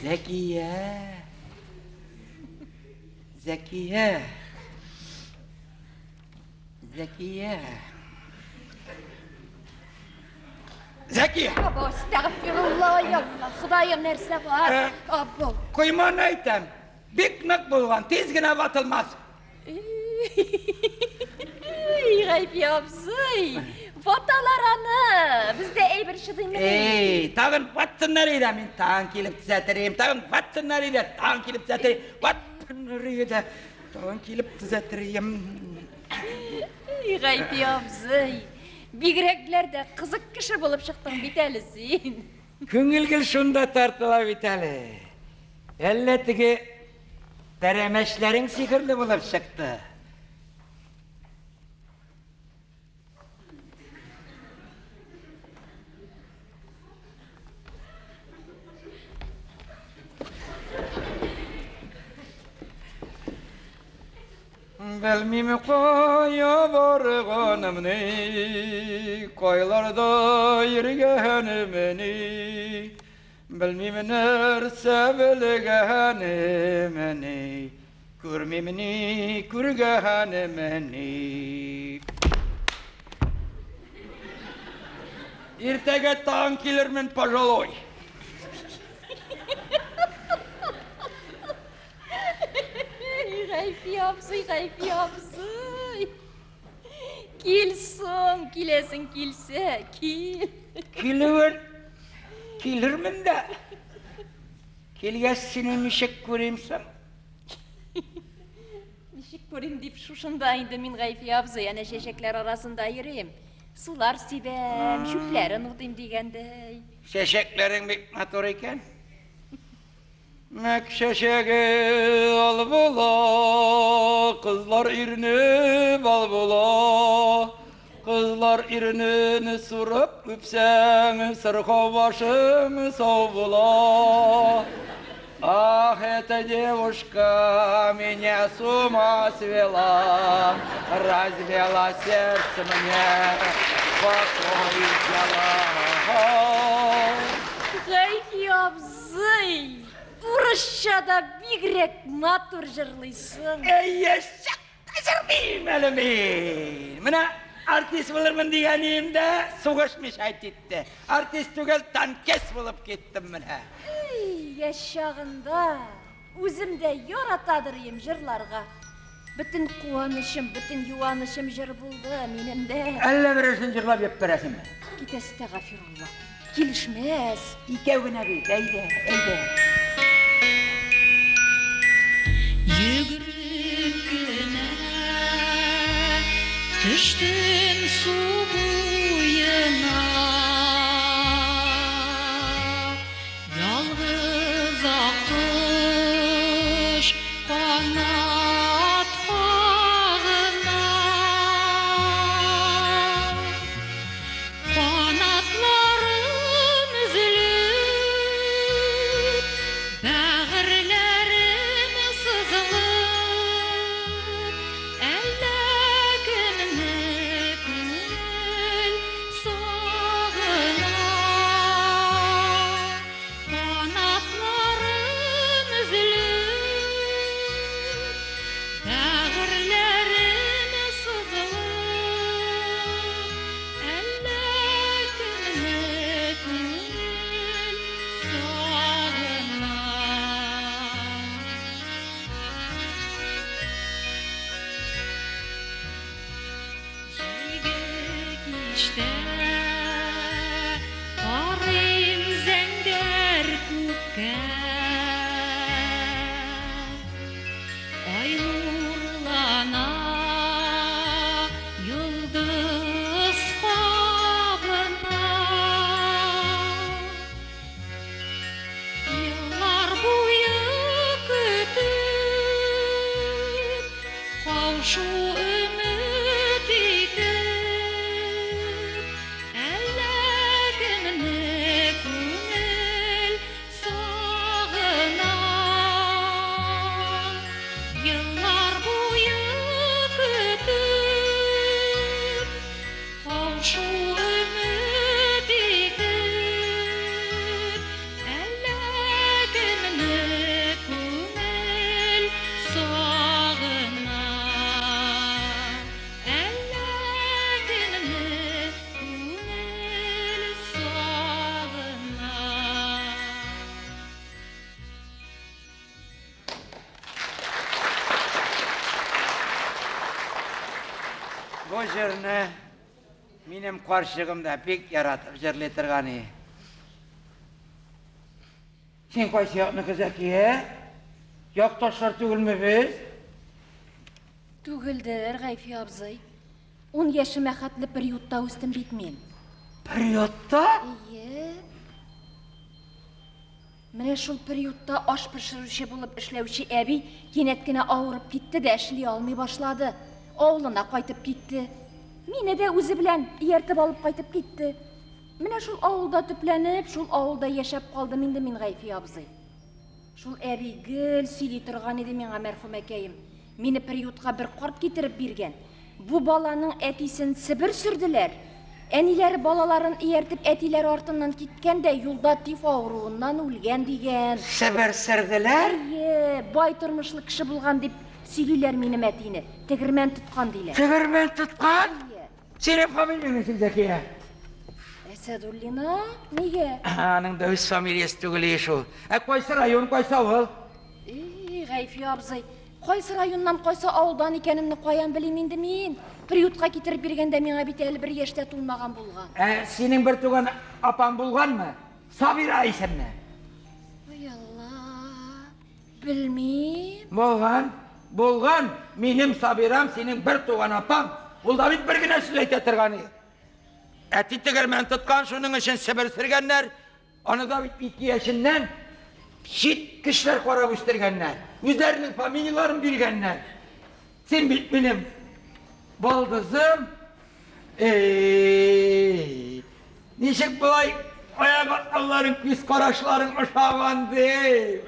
Зәкия. Зәкия. Зәкия. Зәкия. Або, әстәгъфирулла, я Алла, Ходаем, нәрсә бар? Або. Койманы әйтәм. Бик нык булган, тиз генә ватылмас. Эй, Гайфи абзый, ваталар аны. Бездә әйбер чыдыймы? Эй, тагын ватсыннар иде, мин тагын килеп төзәтерем, тагын ватсыннар иде, тагын килеп төзәтерем, ватсыннар иде, тагын килеп төзәтерем. Эй, Гайфи абзый, бигрәкләр дә кызык кеше булып чыктың бит әле син. Күңел гел шунда тартыла бит әле. Әллә теге пәрәмәчләрең сихерле булып чыкты. Белмим кая барганымны, кайларда йөргәнемне, белмим нәрсә белгәнемне, күрмим ни күргәнемне. Иртәгә таң килермен, пожалуй. абзый, Гайфи абзый. Кил соң, киләсең килсә, кил. Килүен килермен дә. Килгәч сине ничек күрим соң? Ничек күрим дип шушында инде мин Гайфи абзый, әнә чәчәкләр арасында йөрим. Сулар сибәм, чүпләрен утыйм дигәндәй. Чәчәкләрең бик матур икән. Мәк чәчәге ал була, кызлар ирне бал була. Кызлар иренен сурып үпсәң, сырхау башың сау була. Ах, эта девушка меня с ума свела, развела сердце мне, покой взяла. Гайфи абзый, урысча да бигрәк матур җырлыйсың. Әйе, чак җырлыйм әле мин. Менә артист булырмын дигәнем дә сугыш мешать итте. Артист түгел, танкист булып киттем менә. Эй, яшь чагында үзем дә яратадыр идем җырларга. Бөтен куанычым, бөтен юанычым җыр булды минем дә. Әллә берәрсен җырлап җибәрәсеңме? Кит әстәгафирулла. Килешмәс. Икәү генә бит, әйдә, әйдә. Йөгереп кенә төштем су буена. Ялгыз аккош канат кагына. Канатларым өзелеп, бәгырьләрем сызылып, әллә кемне күңел сагына. Канатларым өзелеп, бәгырьләрем сызылып, әллә кемне күңел сагына. Җәйге кичтә карыйм зәңгәр күккә. Ай нурлана, йолдыз кабына. Еллар буе көтеп, каушу өмет итеп, әллә кемне күңел сагына. Еллар буе көтеп, каушу өмет итеп, әллә кемне күңел сагына. Әллә кемне күңел сагына. Бу җырны минем карчыгым да бик яратып җырлый торган иде. Син кайсы якныкы, Зәкия? Якташлар түгелме без? Түгелдер, Гайфи абзый. 10 яшемә хәтле приютта үстем бит мин. Приютта? Әйе. Менә шул приютта аш пешерүче булып эшләүче әби кинәт кенә авырып китте дә эшли алмый башлады. Авылына кайтып китте. Мине дә үзе белән ияртеп алып кайтып китте. Менә шул авылда төпләнеп, шул авылда яшәп калдым инде мин, Гайфи абзый. Шул әби гел сөйли торган иде миңа мәрхүмәкәем. Мине приютка бер карт китереп биргән. Бу баланың әтисен Себер сөрделәр. Әниләре балаларын ияртеп әтиләре артыннан киткән дә юлда тиф авыруыннан үлгән дигән. Себер сөрделәр? Әйе, бай тормышлы кеше булган дип сөйлиләр минем әтине. Тегермән тоткан диләр. Тегермән тоткан? Әйе. Синең фамилияң ничек, Зәкия? Әсәдуллина, нигә? Аның да үз фамилиясе түгел ич ул. Ә кайсы район, кайсы авыл? Эй, Гайфи абзый, Кайсы районнан, кайсы авылдан икәнемне каян белим инде мин? Приютка китереп биргәндә миңа бит әле бер яшь тә тулмаган булган. Ә синең бер туган апаң булганмы? Сабира исемле. Ой, Алла. Белмим. Булган, булган. Минем Сабирам синең бер туган апаң. Ул да бит бер генә сүз әйтә торган иде. Әти тегермән тоткан, шуның өчен Себер сөргәннәр. Аны да бит 2 яшеннән чит кешеләр карап үстергәннәр. Үзләренең фамилияләрен биргәннәр. Син бит минем балдызым. Эй, ничек болай аяк атлауларың, күз карашларың ошаган дим.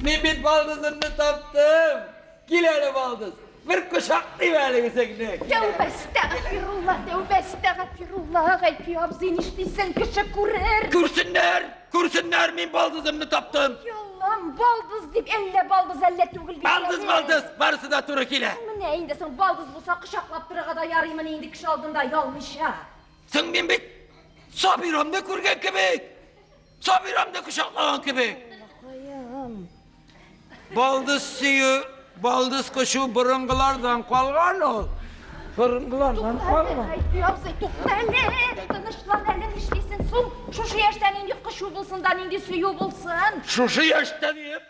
Мин бит балдызымны таптым. Кил әле, балдыз. Бер кочаклыйм әле үзеңне. Тәүбә әстәгъфирулла, тәүбә әстәгъфирулла, Гайфи абзый, нишлисең, кеше күрер. Күрсеннәр, күрсеннәр, мин балдызымны таптым. Яллам, балдыз дип, әллә балдыз, әллә түгел бит. Балдыз, әле. балдыз, барысы да туры килә. Менә инде соң балдыз булса, кочаклап торырга да ярыймыни инде кеше алдында ялмыйча. Соң мин бит Сабирамны күргән кебек. Сабирамны кочаклаган кебек. Аллакаем. Балдыз сөю, балдыз кочу борынгылардан калган ул. Борынгылардан Тукта әле, калган. Гайфи абзый, тукта әле. Тынычлан әле, нишлисең соң? Шушы яшьтә нинди кочу булсын да, нинди сөю булсын? Шушы яшьтә диеп,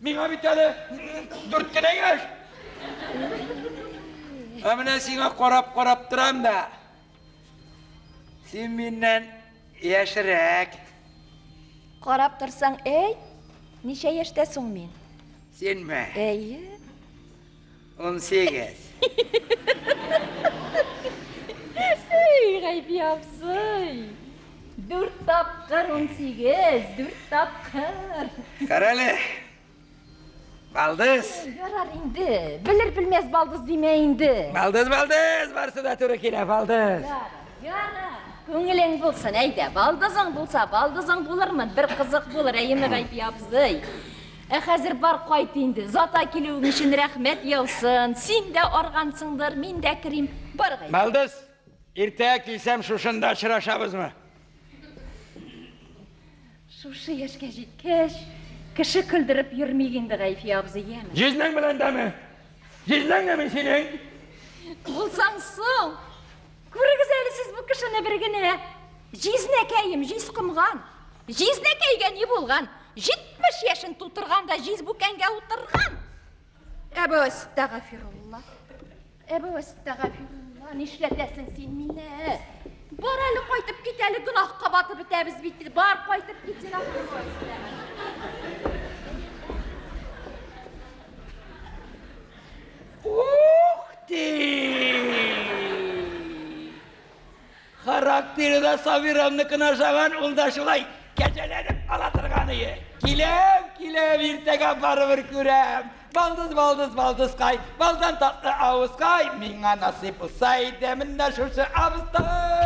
миңа бит әле 4 кенә яшь. Ә менә сиңа карап-карап торам да. Син миннән яшьрәк. Карап торсаң, әй, ничә яшьтә соң мин? Синме? Әйе. 18. Эй, Гайфи абзый. 4 тапкыр 18, 4 тапкыр. Карале. Балдыз. Ярар инде. Белер белмәс балдыз димә инде. Балдыз, балдыз, барысы да туры килә, балдыз. Ярар, ярар. Күңелең булсын, әйдә, балдызың булса, балдызың булырмын, бер кызык булыр, әйеме, Гайфи абзый. Ә хәзер бар кайт инде. Зата килүең өчен рәхмәт яусын. Син дә аргансыңдыр, мин дә керим. Бар Гайфи. Балдыз, иртәгә килсәм шушында очрашабызмы? Шушы яшькә җиткәч, кеше көлдереп йөрмик инде, Гайфи абзый, яме. Җизнәң белән дәме? Җизнәң дәме синең? Булсаң соң. Күрегез әле сез бу кешене бер генә. Җизнәкәем, җиз комган. Җизнәкәйгә ни булган? 70 яшен тутырган да җиз бүкәнгә утырган. Әбү әстәгъфирулла. Әбү әстәгъфирулла, нишләтәсең син мине? Бар әле кайтып кит әле, гөнаһка батып бетәбез бит. Бар кайтып кит син. Ух ты! Характеры да Сабирамныкына ошаган, ул да шулай кәҗәләнеп ала торган ие. Киләм, киләм, иртәгә барыбер күрәм. Балдыз, балдыз, балдызкай, балдан татлы авызкай, миңа насыйп булса иде менә шушы абыстай.